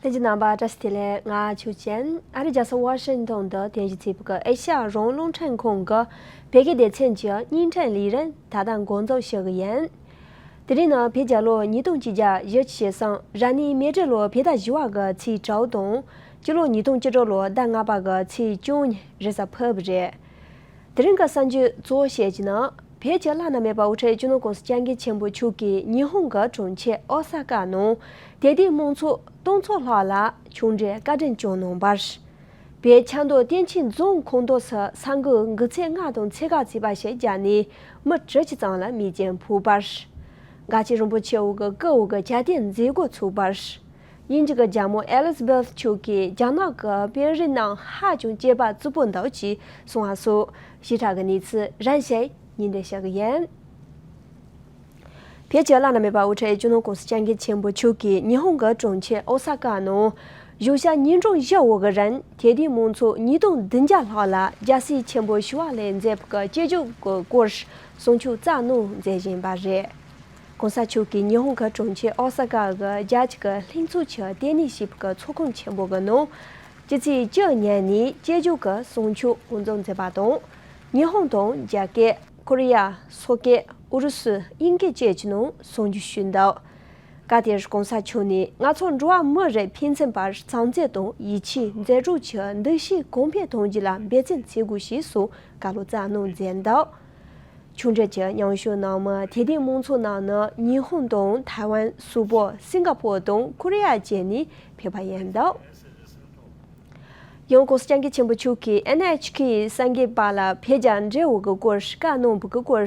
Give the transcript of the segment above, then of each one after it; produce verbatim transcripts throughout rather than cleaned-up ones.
ལྷན་རྒྱས་རྣམ་པ་བཀྲ་ཤིས་བདེ་ལེགས། ང་ཆོས་ཅན། ཨ་རིའི་རྒྱལ་ས་ཝ་ཤིང་ཏོན་དུ་རྟེན་གཞི་བྱས་པའི་ཨེ་ཤ་ཡ་རང་དབང་རླུང་འཕྲིན་ཁང་གི་བོད་སྐད་སྡེ་ཚན་གྱི་བརྙན་འཕྲིན་ལས་རིམ་ད་ལྟ་འགོ་འཛུགས་ཞུ་གི་ཡིན། དེ་རིང་ནི་བོད་རྒྱལ་ལོ་ཉིས་སྟོང་གཅིག་བརྒྱ་བཞི་བཅུ་ཞེ་གསུམ་རབ་གནས་མེ་སྤྲེལ་ལོའི་བོད་ཟླ་བཞི་བ་གི་ཚེས་དྲུག་དང་། སྤྱི་ལོ་ཉིས་སྟོང་བཅུ་དྲུག་ལོའི་ཟླ་ལྔ་པ་གི་ཚེས་བཅུ་གཉིས་རེས་གཟའ་ཕུར་བུ་རེད། དེ་རིང་གི་གསར་འགྱུར་གཙོ་བོ་བཤད་རྒྱུ་ནི། བོད་ཀྱི་བླ་ན་མེད་པ་དབུ་ཁྲིད་སྤྱི་ནོར་༸གོང་ས་༸སྐྱབས་མགོན་ཆེན་པོ་མཆོག་གིས་ཉི་ཧོང་གི་གྲོང་ཁྱེར་ཨོ་ས་ཀ་ནང་དད་ལྡན་མང་ཚོགས་སྟོང་ཚོ་ལྷག་ལ་ཆུང་འདྲིའི་བཀའ་དྲིན་བསྐྱངས་གནང་བར། བོད་ཆབ་མདོ་བསྟན་ཆོས་རྫོང་ཁོངས་གཏོགས་སུ་ས་འགུལ་འགུལ་ཚད་ལྔ་དང་ཚེས་ག་ཚེས་པ་ཞིག་བརྒྱབ་ནས་མི་དྲུག་ཅུ་ཙམ་ལ་རྨས་སྐྱོན་ཕོག་པར། དགའ་ཆེན་རིན་པོ་ཆེ་འོག་གི་སྐུ་འོག་གི་གྱ་སྟོན་མཛད་སྒོ་ཚུགས་པར། དབྱིན་ཇི་གི་རྒྱལ་མོ་ཨེ་ལི་ཛ་བེཐ་མཆོག་གིས་རྒྱ་ནག་གི་དཔོན་རིགས་རྣམས་ཧ་ཅང་སྐྱེས་པ་རྩུབ་པོ་འདུག་ཅེས་གསུངས་པ་སོགས་ཞིབ་ཕྲ་གི་གནས་ཚུལ་རིམ་བཞིན་སྙན་སྒྲོན་ཞུ་གི་ཡིན། བོད་ཀྱི་བླ་ན་མེད་པ་དབུ་ཁྲིད་སྤྱི་ནོར་༸གོང་ས་༸སྐྱབས་མགོན་ཆེན་པོ་མཆོག་གིས་ཉི་ཧོང་གི་གྲོང་ཁྱེར་ཨོ་ས་ཀ་ནང་བཞུགས་ཞག་ཉིན་གྲངས་བཞི་འོག་གི་རིང་དད་ལྡན་མང་ཚོགས་ཉིས་སྟོང་བདུན་བརྒྱ་ལྷག་ལ་རྒྱལ་སྲས་ཆེན་པོ་ཞི་བ་ལྷས་མཛད་པའི་སྐྱབས་བཅོལ་གྱི་སྐོར་གསུང་ཆོས་བསྩལ་གནང་མཛད་བཞིན་པ་རེད། ༸གོང་ས་མཆོག་གིས་ཉི་ཧོང་གི་གྲོང་ཁྱེར་ཨོ་ས་ཀ་གི་རྒྱལ་སྤྱི་གི་ལྷན་ཚོགས་ཀྱི་ལྟེ་གནས་ཞེས་པའི་ཚོགས་ཁང་ཆེན་པོ་གི་ནང་སྤྱི་ཚེས་བཅུ་ཉིན་ནས་སྐྱབས་བཅོལ་གྱི་གསུང་ཆོས་འགོ་འཛུགས་མཛད་པ་དང་། ཉི་ཧོང་དང་རྒྱ་སྐད། ཀོ་རི་ཡ། སོག་སྐད། ཨུ་རུ་སུ། དབྱིན་སྐད་བཅས་ཀྱི་ནང་གསུང་བཤད་ཞུས་འདུག་སྐབས་དེར་༸གོང་ས་མཆོག་ནས་ང་ཚོ་འགྲོ་བ་མི་རིགས་ཕན་ཚུན་བར་བྱམས་བརྩེ་དང་ཡིད་ཆེས་མཛའ་གྲོགས་ཀྱི་འདུ་ཤེས་གོང་འཕེལ་གཏོང་རྒྱུ་ལ་འབད་བརྩོན་བྱེད་དགོས་ཞེས་སོགས་བཀའ་སློབ་བསྩལ་གནང་མཛད་འདུག་ཆུང་འདྲིའི་མཉམ་ཞུགས་གནང་མི་དད་ལྡན་མང་ཚོགས་རྣམས་ནི་ཉི་ཧོང་དང་ཐའེ་ཝན། སུའུ་པོ། སིང་ག་པོར་དང་ཀོ་རི་ཡ་བཅས་ནས་ཕེབས་པ་ཡིན་འདུག་ཡང་༸གོང་ས་༸སྐྱབས་མགོན་ཆེན་པོ་མཆོག་གིས་ཨེན་ཨེཆ་ཁེའི་གསར་འགོད་པ་ལ་བོད་རྒྱ་འབྲེལ་བའི་སྐོར་བཀའ་གནང་བའི་སྐོར་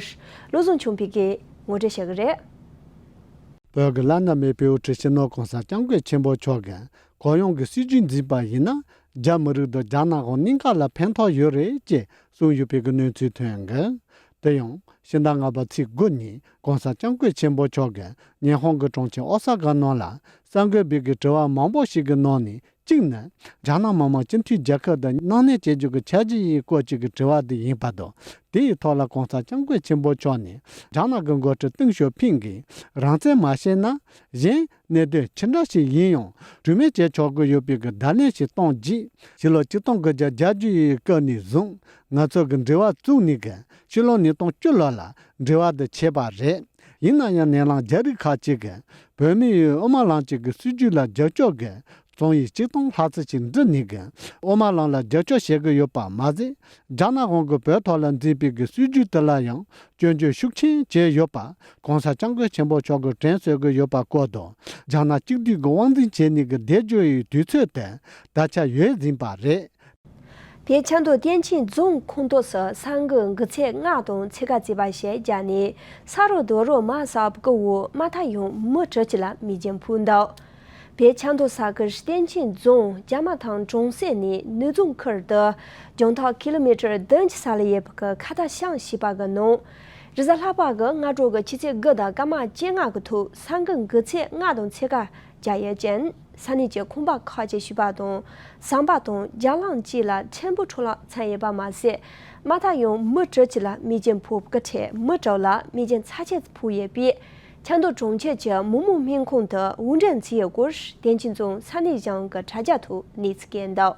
བློ་བཟང་ཆོས་འཕེལ་གྱིས་ངོ་སྤྲོད་བྱེད་ཀྱི་རེད། བོད་ཀྱི་བླ་ན་མེད་པའི་དབུ་ཁྲིད་སྤྱི་ནོར་༸གོང་ས་༸སྐྱབས་མགོན་ཆེན་པོ་མཆོག་གིས་གུ་ཡངས་ཀྱི་སྲིད་ཇུས་འཛིན་པ་ཡིན་ན། རྒྱ་མི་རིགས་དང་རྒྱ་ནག་གི་གནད་འགག་ལ་ཕན་ཐོགས་ཡོད་རེད་ཅེས་གསུངས་ཡོད་པའི་གནས་ཚུལ་ཐོན་ཡོད། དེ་ཡང་ཕྱི་ཟླ་ལྔ་པ་ཚེས་དགུ་ཉིན་༸གོང་ས་༸སྐྱབས་མགོན་ཆེན་པོ་མཆོག་གིས་ཉི་ཧོང་གི་གྲོང་ཁྱེར་ཨོ་ས་ཀ་ནང་ལ་གསར་འགོད་པའི་གི་དྲི་བ་མང་པོ་ཞིག་གི་ནང་ནས། གཅིག་ནི། རྒྱ་ནག་མི་དམངས་སྤྱི་མཐུན་རྒྱལ་ཁབ་དང་མཉམ་གནས་བྱེད་རྒྱུ་གི་ཆ་རྒྱུས་ཡི་སྐོར་གཅིག་གི་དྲི་བ་དེ་ཡིན་པ་དང་། དེ་ཡི་ཐོག་ལ་༸གོང་ས་༸སྐྱབས་མགོན་ཆེན་པོ་མཆོག་ནས། རྒྱ་ནག་གི་འགོ་ཁྲིད་ཏེང་ཞའོ་ཕིང་གིས་རང་བཙན་མ་བྱས་ན། གཞན་གནད་དོན་ཅི་འདྲ་ཞིག་ཡིན་ཡང་གྲོས་མོལ་བྱེད་ཆོག་གི་ཡོད་པའི་གི་བརྡ་ལན་ཞིག་གཏོང་རྗེས། ཕྱི་ལོ་ཆིག་སྟོང་དགུ་བརྒྱ་བརྒྱད་ཅུ་ཡི་སྐབས་ནས་བཟུང་ང་ཚོ་གི་འབྲེལ་བ་བཙུགས་ནས་གི་ཕྱི་ལོ་ཉིས་སྟོང་བཅུ་ལོ་ལ་འབྲེལ་བ་དེ་ཆད་པ་རེད། ཡིན་ན་ཡང་ནེ་ལང་རྒྱ་རིགས་ཁག་ཅིག་གིས་བོད་མི་ཡི་དབུ་མ་ལམ་གཅིག་གི་སྲིད་བྱུས་ལ་རྒྱབ་སྐྱོར་གི་བཙོང་ཡིག་ཆིག་སྟོང་ལྷག་ཙམ་ཞིག་འབྲི་ནས་གི་དབུ་མ་ལམ་ལ་རྒྱབ་སྐྱོར་བྱེད་ཀྱི་ཡོད་པ་མ་ཟད། རྒྱ་ནག་གཞུང་གིས་བོད་ཐོག་ལ་འཛིན་པའི་གི་སྲིད་བྱུས་དེ་ལ་ཡང་སྐྱོན་བརྗོད་ཤུགས་ཆེན་བྱས་ཡོད་པ་༸གོང་ས་༸སྐྱབས་མགོན་ཆེན་པོ་མཆོག་གིས་དྲན་གསོ་གི་ཡོད་པ་སྐོར་དུ། རྒྱ་ནག་གཅིག་སྡུད་ཀྱི་དབང་འཛིན་བྱས་ནས་གི་བསྡད་རྒྱུ་ཡི་དུས་ཚོད་དེ་ད་ཆ་ཡོལ་ཟིན་པ་རེད། བོད་ཆབ་མདོ་བསྟན་ཆོས་རྫོང་ཁོངས་གཏོགས་སུ་ས་འགུལ་འགུལ་ཚད་ལྔ་དང་ཚེས་ག་ཚེས་པ་ཞིག་བརྒྱབ་ནས་ས་རོ་རྡོ་རོག་མ་ཟག་པའི་འོག་མ་མཐའ་ཡང་མི་དྲུག་ཅུ་ལ་རྨས་སྐྱོན་ཕོག་འདུག་བོད་ཆབ་མདོ་ས་ཁུལ་བསྟན་ཆོས་རྫོང་རྒྱ་མ་ཐང་གྲོང་གསེབ་ནས་ནུབ་རྫོང་ཁུལ་དུ་རྒྱང་ཐག་ཀི་ལོ་མི་ཊར་བདུན་གྱི་ས་ལ་ཡོད་པའི་ཁ་ཐ་ཤང་ཞེས་པ་གི་ནང་། རེས་གཟའ་ལྷག་པ་གི་སྔ་དྲོ་གི་ཆུ་ཚོད་དགུ་དང་སྐར་མ་བཅོ་ལྔ་གི་ཐོག་ས་འགུལ་འགུལ་ཚད་ལྔ་དང་ཚེས་ག་བརྒྱབ་ཡོད་ཅིང་། ས་གནས་ཀྱི་ཁང་པ་ཁག་ཅིག་ཞིག་པ་དང་ཟམ་པ་དང་རྒྱ་ལམ་བཅས་ལ་ཕྲན་བུ་འཕྲོ་བརླག་ཕྱིན་ཡོད་པ་མ་ཟད། མ་མཐའ་ཡང་མི་དྲུག་ཅུ་ལ་རྨས་སྐྱོན་ཕོག་པའི་ཁྲོད་མི་དྲུག་ལ་རྨས་སྐྱོན་ཚབས་ཆེ་ཕོག་ཡོད་པས། ཆབ་མདོ་གྲོང་ཁྱེར་གྱི་མི་དམངས་སྨན་ཁང་དུ་དབུགས་འདྲེན་བྱས་ཡོད་སྐོར་བསྟན་ཆོས་རྫོང་ས་གནས་གཞུང་གི་དྲ་རྒྱ་ཐོག་གནས་ཚུལ་བཀོད་འདུག་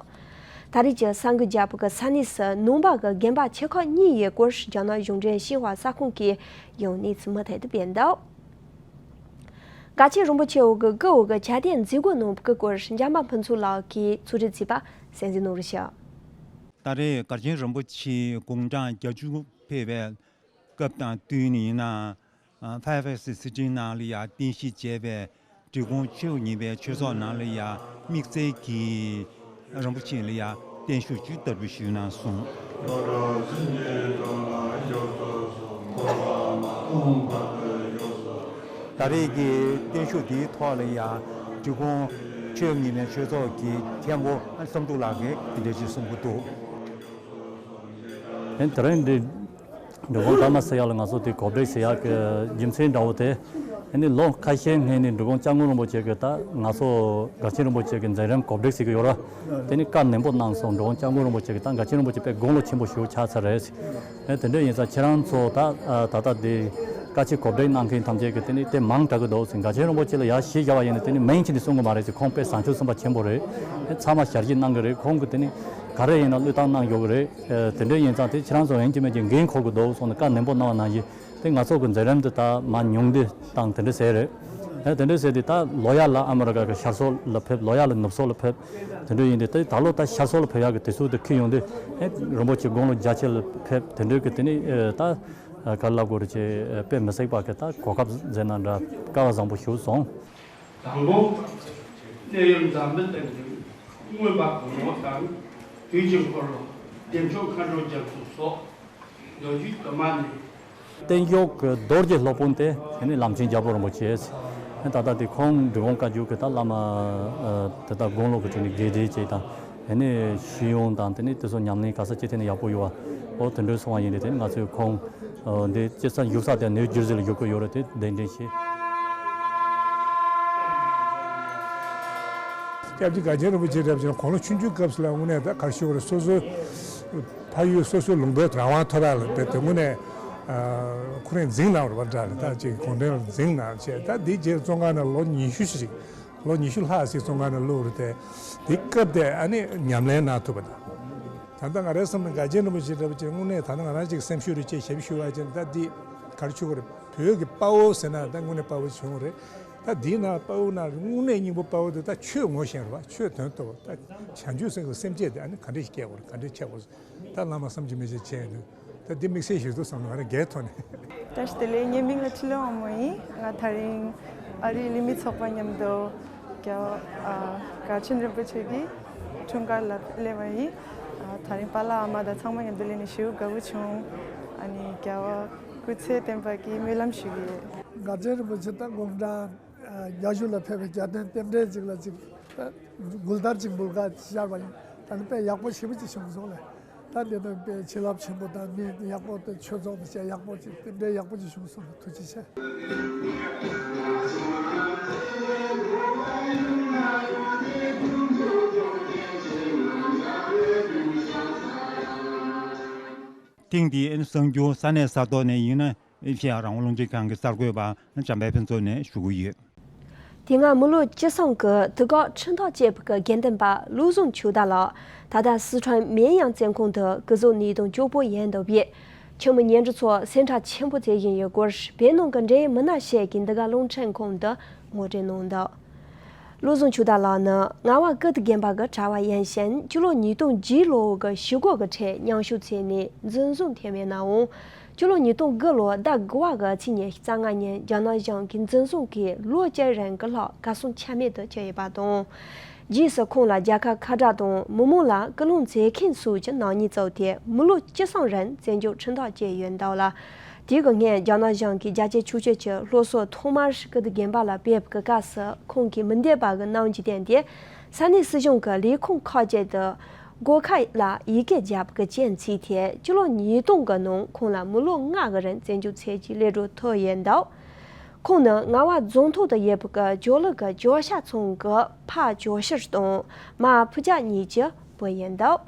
ད་རེས་ཀྱི་ས་འགུལ་བརྒྱབ་པའི་ས་གནས་སུ་ནང་པ་གི་དགོན་པ་ཆེ་ཁག་གཉིས་ཡོད་སྐོར་རྒྱ་ནག་གཞུང་འབྲེལ་ཤིན་ཧྭ་གསར་ཁང་གིས་ཡང་གནས་ཚུལ་མུ་མཐུད་དུ་སྤེལ་འདུག་དགའ་ཆེན་རིན་པོ་ཆེ་འོག་གི་སྐུ་འོག་གི་གྱ་སྟོན་མཛད་སྒོ་གནང་བའི་སྐོར་འཇམ་དཔལ་ཕུན་ཚོགས་ལགས་ཀྱིས་ཕྱོགས་སྒྲིག་བྱས་པ་གསན་གཟིགས་གནང་རོགས་ཞུ། ད་རེས་དགའ་ཆེན་རིན་པོ་ཆེ་དགུང་གྲངས་བརྒྱད་ཅུ་ཕེབས་པའི་སྐབས་དང་བསྟུན་ནས་ཡིན་ན། ཕའེ་ཕའེ་སི་སི་ཊིའི་ནང་ལ་ཡང་རྟེན་གཞི་བྱས་པའི་འབྲི་གུང་ཆོས་ཉི་མའི་ཆོས་ཚོགས་ནང་ལ་ཡང་དམིགས་བསལ་གྱིས་རིན་པོ་ཆེ་ལ་ཡང་བརྟན་བཞུགས་ཅིག་བསྟར་འབུལ་ཞུས་གནང་སོང་། ད་རེས་ཀྱི་བརྟན་བཞུགས་འདིའི་ཐོག་ལ་ཡང་འབྲི་གུང་ཆོས་ཉི་མའི་ཆོས་ཚོགས་ཀྱི་མཁན་པོ་བསམ་གྲུབ་ལགས་ཀྱིས་འདི་འདྲ་ཞིག་གསུང་གི་འདུག་ཨེ་དེ་རིང་འདི་འབྲི་གུང་དྷརྨ་ས་ཡ་ལ་ང་ཚོ་འདི་གོ་སྒྲིག་བྱེད་ཡག་གི་རྒྱུ་མཚན་འདྲ་བོ་དེ། ཨ་ནི་ལོ་ཁ་ཤས་སྔོན་ནས་འབྲི་གུང་སྐྱབས་མགོན་རིན་པོ་ཆེ་གིས་ད་ང་ཚོ་དགའ་ཆེན་རིན་པོ་ཆེ་གི་མཛད་རིམ་གོ་སྒྲིག་བྱེད་ཀྱི་ཡོད་ར། དེ་ནི་བཀའ་ནན་པོ་གནང་སོང་། འབྲི་གུང་སྐྱབས་མགོན་རིན་པོ་ཆེ་གིས་ད་དགའ་ཆེན་རིན་པོ་ཆེ་དཔེ་དགུང་ལོ་ཆེན་པོ་ཞིག་ཆགས་ཚར་རེད། ཨེ་དེ་འདྲ་ཡིན་ཙང་ཁྱེད་རང་ཚོ་ད་ད་ལྟ་འདི་ བཀའ་ཆད་གོ་སྒྲིག་གནང་མཁན་ཐམས་ཅད་ཀྱིས་དེ་ནི་དེ་མང་དྲགས་ཀྱི་འདུག་ཟེར། མགར་ཆེན་རིན་པོ་ཆེ་ལ་ཡར་གཞི་བཞག་པ་ཡིན་ན་དེ་ནི་མིང་ཅིག་ནི་གསུང་གི་མ་རེད་ཟེར། ཁོང་དཔེ་བཟང་སྤྱོད་གསུམ་པ་ཆེན་པོ་རེད། ཚང་མ་ཞལ་བཞེས་གནང་གི་རེད། ཁོང་གིས་དེ་ནི་ག་རེ་ཡིན་ན་བློས་བཏང་གནང་ཡོད་ཀྱི་རེད། དེ་འདྲ་ཡིན་ཙང་དེ་ཁྱེད་རང་ཚོ་ཡིན་གཅིག་མིན་གཅིག་འགན་འཁུར་དགོས་འདུག་གསུངས་ནས་བཀའ་ནན་པོ་གནང་བ་ནང་བཞིན་དེ་ང་ཚོ་གི་མཛད་རིམ་དེ་ད་མར་ཉུང་བསྡུས་བཏང་དེ་འདྲ་ཟེར་རེད། དེ་འདྲ་ཟེར་དུས་ད་ལོ་ཡར་ལ་ཨ་མི་རི་ཀ་གི་ཤར་ཕྱོགས་ལ་ཕེབས། ལོ་ཡར་ལ་ནུབ་ཕྱོགས་ལ་ཕེབས། དེ་འདྲ་ཡིན་དུས་ད་ད་ལོ་ད་ཤར་ཕྱོགས་ལ་ཕེབས་ཡག་གི་དུས་ཚོད་དེ་འཁེལ་ཡོང་དུས་རིན་པོ་ཆེ་དགུང་ལོ་བརྒྱད་ཅུ་ལ་ཕེབས། དེ་འདྲ་གི་དེ་ནི་ད། ག་རེ་ལབ་དགོས་རེད། ཅེས་དཔེ་མི་སྲིད་པ་གི་ད་གོ་སྐབས་ཟེར་ན་འདྲ། སྐལ་བ་བཟང་པོ་ཞིག་སོང་། དང་པོ། གནས་ཡུལ་འཛམ་བུ་གླིང་གི་མངོན་པ་གང་མོ་དང་། དུས་ཀྱི་འཁོར་ལོ་བདེ་མཆོག་མཁའ་འགྲོ་རྒྱ་མཚོ་སོགས་མདོ་རྒྱུད་དུ་མ་ནས། བསྟན་བཅོས་ཀྱི་རྡོ་རྗེ་སློབ་དཔོན་དེ་ནི་ལམ་ཆེན་རྒྱལ་པོ་རིན་པོ་ཆེ། ད་ལྟ་དེ་ཁོང་འབྲི་གུང་བཀའ་བརྒྱུད་ཀྱི་ད་བླ་མ་དེ་ད་དགུང་ལོ་གི་ཁྲོད་ནས་དགེ་སྡེ་བཅས་དང་། དེ་ནས་ཤེས་ཡོན་དང་དེ་ནས་དེ་ཚོ་ཉམས་ལེན་ག་ས་ཅི་ཐད་ནས་ཡག་པོ་ཡོད་པ། འོ་དེ་འདྲ་སོང་བ་ཡིན་དུས་དེ་ནས་ང་ཚོས་ཁོང་འདི་སྐྱེས་ས་བཞུགས་ས་དེ་ནིའུ་ཇར་སི་ལ་བཞུགས་ཀྱི་ཡོད་རེད། དེ་གདན་འདྲེན་བྱས། སྐྱབས་རྗེ་མགར་ཆེན་རིན་པོ་ཆེ་འདྲ་བྱས་ན་དགུང་ལོ་ཆུང་ཆུང་སྐབས་སུ་ལ་དངོས་གནས་ད་ག་རེ་ཞུ་དགོས་རེད། སོ་སོའི་ཕ་ཡུལ་སོ་སོའི་ལུང་པའི་རང་དབང་ཐོབ་ཡག་ལ་དཔེ་དེ་དངོས་གནས་ཁོ་རང་འཛིང་གནང་བ་འདྲ་རེད། ད་ཅིག་གུང་ཁྲན་ལ་འཛིང་གནང་བྱས། ད་འདི་རྗེས་བཙོན་ཁང་ནང་ལོ་ཉི་ཤུ་ཞིག་ལོ་ཉི་ཤུ་ལྷག་ཟིག་བཙོན་ཁང་ནང་བླུགས་རེད་དེ། དེ་སྐབས་དེ་ཨ་ནི་ཉམས་ལེན་གནང་ཐུབ་པ་དང་། ད་ལྟ་ང་རའི་བསམ་ན་མགར་ཆེན་རིན་པོ་ཆེ་འདྲ་པོ་ཅིག་དངོས་གནས་ད་ལྟ་ང་རང་ཅིག་སེམས་ཤུགས་རེ་བཅས་ཞབས་ཞུ་བ་ཅན་ད་འདི་ག་རེ་ཆུ་གོ་རེད། བོད་ཀྱི་དཔའ་བོ་ཟེར་ན་ད་དངོས་གནས་དཔའ་བོ་བྱུང་རེད། ད་འདི་ན་དཔའ་བོ་ན་དངོས་གནས་སྙིང་པོ་དཔའ་བོ་དེ་ད་ཆོས་ངོ་ཤེས་རེད་བ། ཆོས་དོན་རྟོགས། ད་བྱང་ཆུབ་སེམས་ཀྱི་སེམས་བསྐྱེད་དེ་ཨ་ནི་ག་འདྲ་ཞིག་སྐྱེ་དགོས་རེད། ག་འདྲ་འཆད་དགོས་རེད། ད་བླ་མ་བསམ་གྱིས་མི་ཁྱབ་མཁྱེན་འདུག་ད་འདི་དམིགས་བསལ་ཞིག་འདུག་བསམ་ན་ང་རང་སྒེར་ཐོག་ནས། བཀྲ་ཤིས་བདེ་ལེགས། ངའི་མིང་ལ་འཕྲིན་ལས་དབང་མོ་ཡིན། ང་ད་རིང་ཨ་རིའི་ལུས་མི་ཚོགས་པ་མཉམ་དུ་རྒྱལ་བ་ཨ་མགར་ཆེན་རིན་པོ་ཆེ་གི་འཁྲུངས་སྐར་ལ་སླེབས་པ་ཡིན། ཨ་ད་རིང་པཱ་ལགས་ཨ་མ་དང་ཚང་མ་མཉམ་དུ་སླེབས་ནས་ཞེ་པོ་དགའ་པོ་བྱུང་། ཨ་ནི་རྒྱལ་བ་སྐུ་ཚེ་བརྟན་པ་གི་སྨོན་ལམ་ཞུ་གི་ཡོད། མགར་ཆེན་རིན་པོ་ཆེ་ད་དགུང་གྲངས་བརྒྱད་ཅུ་ལ་ཕེབས་པའི་རྒྱལ་བསྟན་རྟེན་འབྲེལ་ཅིག་ལ་ཅིག་ད་མགུལ་དར་ཅིག་འབུལ་ག་ཤར་བ་ཡིན། ད་ནི་དཔེ་ཡག་པོ་ཞེ་པོ་ཅིག་བྱུང་སོང་ལ། ད་འདི་ནི་དཔེ་བྱིན་རླབས་ཆེན་པོ་དང་མི་ཡག་པོ་དང་ཆོས་ཚོགས་དང་བཅས་ཡག་པོ་ཅིག་རྟེན་འབྲེལ་ཡག་པོ་ཅིག་བྱུང་སོང་ལ། ཐུགས་རྗེ་ཆེ། ཐེངས་འདིའི་གསར་འགྱུར་ས་གནས་ས་ཐོག་ནས་ཡིན་ན། ཨེ་ཤེ་ཡ་རང་དབང་རླུང་འཕྲིན་ཁང་གི་གསར་འགོད་པ་འཇམ་དཔལ་ཕུན་ཚོགས་ནས་ཞུ་གི་ཡོད། དེ་སྔ་མི་ལོ་བཅུ་གསུམ་གྱི་དུས་བཀག་ཁྲིམས་ཐག་བཅད་པ་གི་དགེ་འདུན་པ་བློ་བཟང་ཆོས་དར་ལགས་ད་ལྟ་སི་ཁྲོན་མེན་ཡང་བཙོན་ཁང་དུ་སྐུ་གཟུགས་ནད་དུག་སྐྱོ་པོ་ཡིན་འདུག་པས། ཁྱིམ་མི་ཉེ་འབྲེལ་ཚོ་སེམས་ཁྲལ་ཆེན་པོ་བྱེད་བཞིན་ཡོད་སྐོར། བོད་ནང་གི་འབྲེལ་ཡོད་མི་སྣ་ཞིག་གིས་འདི་ག་རླུང་འཕྲིན་ཁང་དུ་ངོ་སྤྲོད་གནང་འདུག་བློ་བཟང་ཆོས་དར་ལགས་ནི་རྔ་བ་ཀིརྟི་དགོན་པ་གི་གྲྭ་བ་ཡིན་ཞིང་། སྤྱི་ལོ་ཉིས་སྟོང་བརྒྱད་ལོ་གི་ཞི་རྒོལ་གྱི་ཁྲོད་མྱང་ཆུ་ཚོད་ནས་འཛིན་བཟུང་ཐེབས་ཡོད་ནའང་། སྤྱི་ལོ་ཉིས་སྟོང་དགུ་ལོའི་ཟླ་དགུ་བ་གི་ཚེས་ཉི་ཤུ་རྩ་ལྔ་ཉིན་རྒྱ་ནག་གཞུང་གིས་འཛིན་བཟུང་གིས་ལོ་བཅུ་རིང་གི་ལྷག་གར་སོང་ཆ་མེད་དུ་གྱུར་ཡོད་པ་དང་། རྗེས་སུ་ཁོང་ལ་རྒྱལ་ཁབ་ཁ་བྲལ་དང་མི་མང་ལ་སྐུལ་སློང་བྱེད་མཁན་སོགས་ཀྱི་ནག་ཉེས་བཙུགས་ཏེ་མི་ལོ་བཅུ་གསུམ་རིང་བཙོན་འཇུག་ཁྲིམས་ཐག་བཅད་ཡོད་འདུག་ལ། དེ་གི་སྔོན་རྒྱ་ནག་གཞུང་གིས་རྒྱལ་སྤྱིའི་ཆོས་བརྒྱུད་ཀྱི་སློབ་གསོ་ཐོག་མར་ཀིརྟི་དགོན་པ་ལ་ཕེབས་པའི་སྐབས་སུ་ཁོང་གིས་མི་འདོད་པ་གི་གནང་རྒྱུ་བསྟན་ཏེ། ས་གནས་སྲིད་གཞུང་གི་ལས་ཁུངས་ཁག་ཅིག་ཏུ་སྒོ་ཁ་ལ་ཡི་གེ་བརྒྱབ་པའི་རྐྱེན་བྱས་ཏེ། སྤྱི་ལོ་ཉིས་སྟོང་གི་ནང་ཁོང་ལ་མི་ལོ་ལྔ་གི་རིང་བཙོན་འཇུག་བྱེད་རྒྱུའི་ལས་འགུལ་ཐོན་ཡོད་འདུག་ཁོང་ནི་རྔ་བ་རྫོང་ཐོག་ཏུ་ཡོད་པའི་ཇོ་ལི་གི་ཇོ་ཤ་ཚང་གི་ཕ་ཇོ་ཤིར་དང་མ་ཕུ་ཇ་གཉིས་ཀྱི་བུ་ཡིན་འདུག་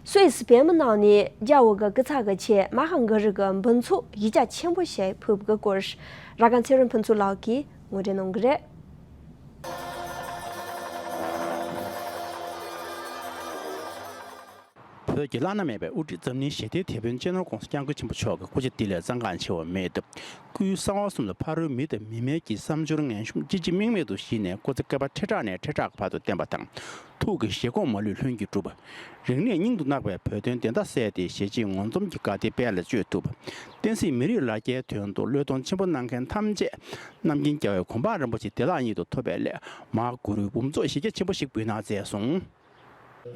སུད་སི་བོད་མི་རྣམས་ནས་རྒྱ་བོད་ཀྱི་སྐུ་ཚབ་ཀྱི་ཆེད་མ་ཧཱ་གྷི་རི་གི་འབུམ་ཚོགས་གཞི་རྒྱ་ཆེན་པོ་ཞིག་ཕུལ་བའི་སྐོར། ར་གན་ཚེ་རིང་ཕུན་ཚོགས་ལགས་ཀྱིས་ངོ་སྤྲོད་གནང་གི་རེད། བོད་ཀྱི་བླ་ན་མེད་པའི་དབུ་ཁྲིད་འཛམ་གླིང་ཞི་བདེའི་དེད་དཔོན་སྤྱི་ནོར་༧གོང་ས་༧སྐྱབས་མགོན་ཆེན་པོ་མཆོག་གི་སྐུ་ཚེ་འདི་ལས་གཙང་ཁག་ཆེ་བ་མེད་སྟབས། སྐུའི་གསང་བ་གསུམ་ལ་ཕ་རོལ་མི་དང་མི་སྨན་གྱི་བསམ་སྦྱོར་ངན་ཤོམ་ཅི་བྱེད་དམིགས་མེད་དུ་བཞེས་ནས་སྐུ་ཚེ་བསྐལ་པ་ཁྲི་ཕྲག་ནས་ཁྲི་ཕྲག་གི་བར་དུ་བརྟན་པ་དང་། ཐུགས་ཀྱི་བཞེད་དགོངས་མ་ལུས་ལྷུན་གྱིས་གྲུབ། རིག་གནས་སྙིང་དུ་བརྣག་པའི་བོད་དོན་བདེན་མཐའ་གསལ་ཏེ་གཞིས་བྱེས་ངོ་འཛོམས་ཀྱི་དགའ་བདེ་དཔལ་ལ་སྤྱོད་ཐུབ། བསྟན་སྲིད་མི་རིགས་ལ་རྒྱའི་དོན་དུ་བློས་གཏོང་ཆེན་པོ་གནང་མཁན་ཐམས་ཅད་རྣམ་མཁྱེན་རྒྱལ་བའི་གོ་འཕང་རིན་པོ་ཆེ་བདེ་བླག་ཉིད་དུ་ཐོབ་པའི་སླད་མ་ཧཱ་གུ་རུའི་འབུམ་ཚོགས་གཞི་རྒྱ་ཆེན་པོ་ཞིག་འབུལ་གནང་མཛད་སོང་།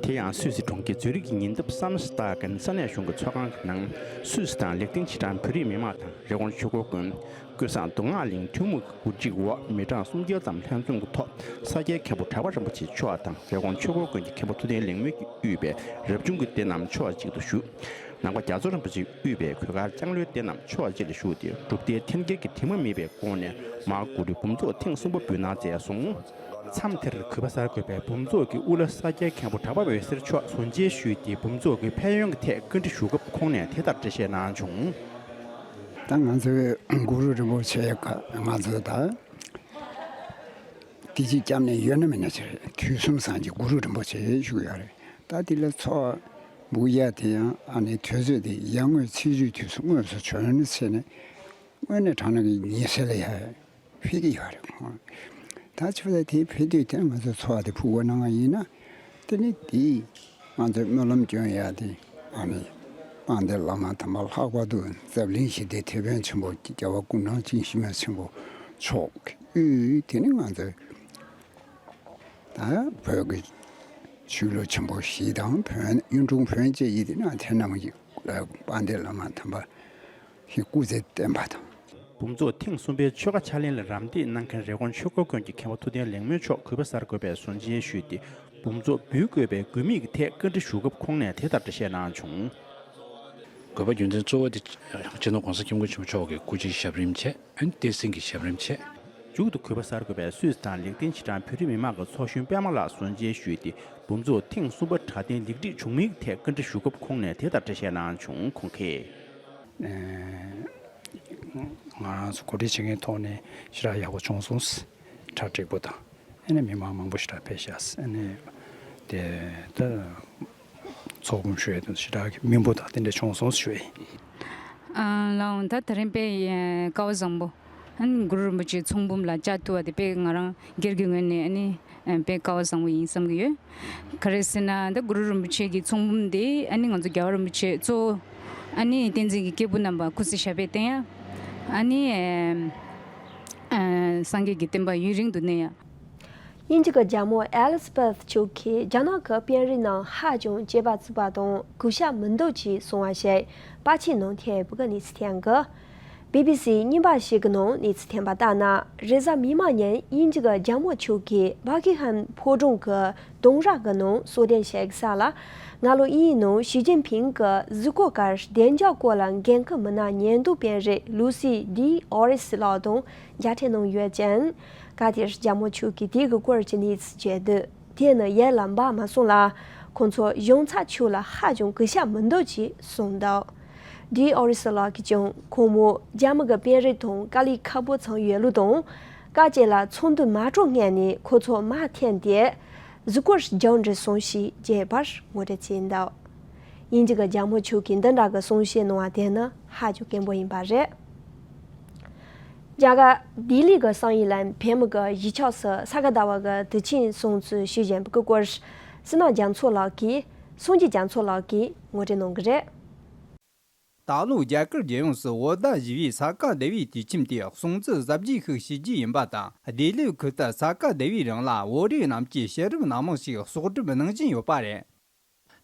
དེ་ཡང་སུད་སི་གྲོང་ཁྱེར་ཛུ་རིག་གི་ཉེ་འདབས་སམ་སི་ཏཱ་གན་ས་གནས་གཞུང་གི་ཚོགས་ཁང་གི་ནང་སུད་སི་དང་ལེགས་ལྡན་ཕྱི་དྲང་བོད་རིགས་མི་མང་དང་རི་ཀོན་ཆོས་འཁོར་དགོན། ཀུན་བཟང་མདོ་སྔགས་གླིང་ཐུན་མོང་གི་གོ་སྒྲིག་འོག་མི་གྲངས་སུམ་བརྒྱ་ཙམ་ལྷན་འཛོམས་ཀྱི་ཐོག་ས་སྐྱའི་མཁན་པོ་གྲགས་པ་རིན་པོ་ཆེ་མཆོག་དང་རི་ཀོན་ཆོས་འཁོར་དགོན་གྱི་མཁན་པོ་ཐུབ་བསྟན་ལེགས་སྨོན་གྱིས་དབུས་པའི་རབ་བྱུང་གི་སྡེ་རྣམས་ཕྱོགས་གཅིག་ཏུ་བཞུགས། ནང་པ་རྒྱ་མཚོ་རིན་པོ་ཆེས་དབུས་པའི་གོས་དཀར་ལྕང་ལོའི་སྡེ་རྣམས་ཕྱོགས་གཅིག་ལ་བཞུགས་ཏེ་སྒྲུབ་སྡེ་འཐེན་འཁྱེར་གྱི་དྲི་མ་མེད་པའི་སྒོ་ནས་མ་ཧཱ་གུ་རུའི་འབུམ་ཚོགས་ཐེངས་གསུམ་པ་འབུལ་གནང་མཛད་སོང་། མཚམས་དེར་གུས་པ་གསར་འགོད་པས་འབུམ་ཚོགས་ཀྱི་དབུ་བླ་ས་སྐྱའི་མཁན་པོ་གྲགས་པ་འོད་ཟེར་མཆོག་གཟུགས་མཇལ་ཞུས་ཏེ་འབུམ་ཚོགས་ཀྱི་ཕན་ཡོན་གྱི་ཐད་བཀའ་འདྲི་ཞུ་སྐབས་ཁོང་ནས་དེ་ལྟར་འགྲེལ་བཤད་གནང་བྱུང་། ད་ང་ཚོའི་གུ་རུ་རིན་པོ་ཆེ་ང་ཚོ་ད་དེ་ཅིག་སྐྱབས་གནས་ཡོད་ན་མེད་ན་ཅིག་རེད། དུས་གསུམ་སངས་རྒྱས་གུ་རུ་རིན་པོ་ཆེ་བཞུགས་ཡོད་རེད། ད་དེ་ལ་འཚོ་བ་འབུལ་ཡ་དེ་ཡང་ཨ་ནི་དུས་ཚོད་དེ་ཡར་ངོའི་ཚེས་བཅུའི་དུས་སུ་དངོས་སུ་བྱོན་ནས་བྱས་ནས་དངོས་གནས་དྲང་གནས་ཀྱི་ཉེ་སྲས་ལ་ཡ་ཕེབས་ཀྱི་ཡོད་རེད། ད་ཆོས་ལ་དེ་ཕེབས་དུས་དེ་ང་ཚོ་འཚོ་བ་དེ་ཕུག་པ་གནང་བ་ཡིན་ན། དེ་ནི་དེ་ང་ཚོའི་སྨོན་ལམ་སྐྱོན་ཡ་དེ་ཨ་ནི་དཔལ་ལྡན་བླ་མ་དམ་པ་ལྷག་པར་དུ་འཛམ་གླིང་ཞི་བདེའི་དེད་དཔོན་ཆེན་པོ་རྒྱལ་བ་སྐུ་ཕྲེང་བཅུ་བཞི་པ་ཆེན་པོ་མཆོག་གི་དབུས་དེ་ནི་ང་ཚོའི་ད་བོད་ཀྱི་ཆོས་ལུགས་ཆེན་པོ་བཞི་དང་བོན་གཡུང་དྲུང་བོན་བཅས་ཀྱི་དེ་ནི་དེ་རྣམས་ཀྱི་དཔལ་ལྡན་བླ་མ་དམ་པ་ཞིག་སྐུ་ཚེ་བརྟན་པ་དང་། འབུམ་ཚོགས་ཐེངས་གསུམ་པའི་ཆོལ་ཁ་ཕྱག་ལེན་ལ་རམ་འདེགས་གནང་མཁན་རི་ཀོན་ཆོས་འཁོར་དགོན་གྱི་མཁན་པོ་ཐུབ་བསྟན་ལེགས་སྨོན་མཆོག་གུས་པ་གསར་འགོད་པས་གཟུང་བྱིན་ཞུས་ཏེ། འབུམ་ཚོགས་འབུལ་དགོས་པའི་དགོས་དམིགས་ཀྱི་ཐད་བཀའ་འདྲི་ཞུ་སྐབས་ཁོང་ནས་དེ་ལྟར་འགྲེལ་བཤད་གནང་བྱུང་། དགོས་པ་རྒྱུ་མཚན་གཙོ་བོ་དེ་སྤྱི་ནོར་གོང་ས་སྐྱབས་མགོན་ཆེན་པོ་མཆོག་གི་སྐུ་ཕྱྭའི་ཞབས་རིམ་བྱས། ཨན་ཏེ་སིང་གི་ཞབས་རིམ་བྱས། མཇུག་ཏུ་གུས་པ་གསར་འགོད་པས་སུད་སི་དང་ལེགས་ལྡན་ཕྱི་དྲང་བོད་རིགས་མི་མང་གི་ཚོགས་གཞོན་པད་མ་ལགས་གཟུང་བྱིན་ཞུས་ཏེ། འབུམ་ཚོགས་ཐེངས་གསུམ་པ་དྲ་སྟེང་ལེགས་སྒྲིག་བྱུང་མིན་ཐད་བཀའ་འདྲི་ཞུ་སྐབས་ཁོང་ནས་དེ་ལྟར་འགྲེལ་བཤད་གནང་བྱུང་། ཁོང་གིས། ང་རང་ཚོ་གོ་སྒྲིག་བྱེད་མཁན་ཐོག་ནས་ཞེ་དྲག་ཡག་པོ་བྱུང་སོང་། གྲ་སྒྲིག་པོ་དང་། ཨ་ནི་མི་མང་མང་པོ་ཞེ་དྲག་ཕེབས་ཤག་ཨ་ནི་དེ་ད་ཚོགས་འཁོར་ཞུ་ཡས་དང་ཞེ་དྲག་གི་མི་འབོར་དང་དེ་འདྲ་བྱུང་སོང་ཞུ་ཡས་ཡིན། ཨ་ལའང་ད་དེ་རིང་དཔེ་སྐལ་བ་བཟང་པོ། ཨ་ནི་གུ་རུ་རིན་པོ་ཆེའི་ཚོགས་འབུམ་ལ་བཅར་ཐུབ་པ་དེ་དཔེ་ང་རང་སྒེར་གྱི་ངོས་ནས་ཨ་ནི་དཔེ་སྐལ་བ་བཟང་པོ་ཡིན་བསམ་གྱི་ཡོད། ག་རེ་ཟེར་ན་ད་གུ་རུ་རིན་པོ་ཆེ་གི་ཚོགས་འབུམ་དེ་ཨ་ནི་ང་ཚོ་རྒྱལ་བ་རིན་པོ་ཆེ་གཙོ་བོ་ཨ་ནི་བསྟན་འཛིན་གྱི་སྐྱེས་བུ་རྣམ་པ་སྐུ་ཚེ་ཞབས་པད་བརྟན་ཡ། ཨ་ནི་སངས་རྒྱས་ཀྱི་བསྟན་པ་ཡུན་རིང་དུ་གནས་ཡ། དབྱིན་ཇི་གི་རྒྱལ་མོ་ཨེ་ལི་ཛ་བེཐ་མཆོག་གིས་རྒྱ་ནག་གི་དཔོན་རིགས་ནང་ཧ་ཅང་གཅེས་པ་བརྩི་བ་དང་གུས་ཞབས་མི་འདུག་ཅེས་གསུངས་པ་ཞིག་པ་ཆེན་ནང་ཐེབས་པའི་གནས་ཚུལ་ཐོན་གི། བི་བི་སི་རྙིང་པ་ཞིག་གི་ནང་གནས་ཚུལ་ཐོན་པ་ལྟར་ན། རེས་གཟའ་མིག་དམར་ཉིན་དབྱིན་ཇི་གི་རྒྱལ་མོ་མཆོག་གིས་བྷ་ཀིང་ཧམ་ཕོ་བྲང་གི་གདུང་ར་གི་ནང་གསོལ་གདན་ཞུ་གི་ས་ལ། སྔ་ལོ་དབྱིན་ཡུལ་ནང་ཞི་ཅིན་ཕིང་གི་གཟིགས་སྐོར་སྐབས་བདེ་འཇགས་སྐོར་ལ་འགན་འཁུར་མི་སྣ་ཉེན་རྟོག་དཔོན་རིགས་ལུ་སི་ཌི་ཨོ་རི་སི་ལགས་དང་མཇལ་འཕྲད་གནང་ཡོད་ཅིང་། སྐབས་དེར་རྒྱལ་མོ་མཆོག་གིས་དེ་གི་སྐོར་གྱི་གནས་ཚུལ་བརྗོད་དུས། དེ་ནི་ཡིད་ལ་འབབ་མ་སོང་ལ། ཁོང་ཚོ་གཞུང་ཚབ་མཆོག་ལ་ཧ་ཅང་གུས་ཞབས་མི་འདུག་ཅེས་གསུངས་འདུག། ཌི་ཨོ་རི་སི་ལགས་ཀྱིས་ཀྱང་ཁོང་མོ་རྒྱ་མི་གི་དཔོན་རིགས་དང་དཀའ་ལས་ཁག་པོ་ཚང་ཡོད་ལུགས་དང་། སྐབས་གཅིག་ལ་ཚོགས་འདུ་མ་གྲོལ་སྔོན་ནས་ཁོ་ཚོ་མར་འཐེན་ཏེ། གཟིགས་སྐོར་རྒྱག་འགྲོ་སོང་ཞེས་རྒྱས་པར་ངོ་སྤྲོད་བྱས་འདུག། དབྱིན་ཇི་གི་རྒྱལ་མོ་མཆོག་གིས་འདི་འདྲ་གི་གསུང་བཤད་གནང་བ་དེ་ནི་ཧ་ཅང་དཀོན་པོ་ཡིན་པ་རེད། རྒྱ་གར་ལྡི་ལི་གི་བསམ་ཡས་ལ་བོད་མི་གི་གཞིས་ཆགས་སུ་ས་ག་ཟླ་བ་གི་དུས་ཆེན་སྲུང་བརྩི་ཞུས་བཞིན་པའི་སྐོར། བསོད་ནམས་རྒྱ་མཚོ་ལགས་ཀྱིས། སངས་རྒྱས་རྒྱ་མཚོ་ལགས་ཀྱིས་ངོ་སྤྲོད་གནང་གི་རེད། ད་ལོ་རྒྱ་གར་རྒྱལ་ཡོངས་སུ་བོད་ཟླ་བཞི་བའི་ས་ག་ཟླ་བའི་དུས་ཁྱིམ་དེ་སྲུང་བརྩི་གཟབ་རྒྱས་ཤིག་བྱེད་རྒྱུ་ཡིན་པ་དང་། ལྡི་ལི་ཁུལ་དུ་ས་ག་ཟླ་བའི་རིང་ལ་བོད་རིགས་རྣམས་ཀྱིས་བྱ་རིམ་སྣ་མང་ཞིག་གསོག་སྒྲུབ་གནང་བཞིན་ཡོད་པ་རེད།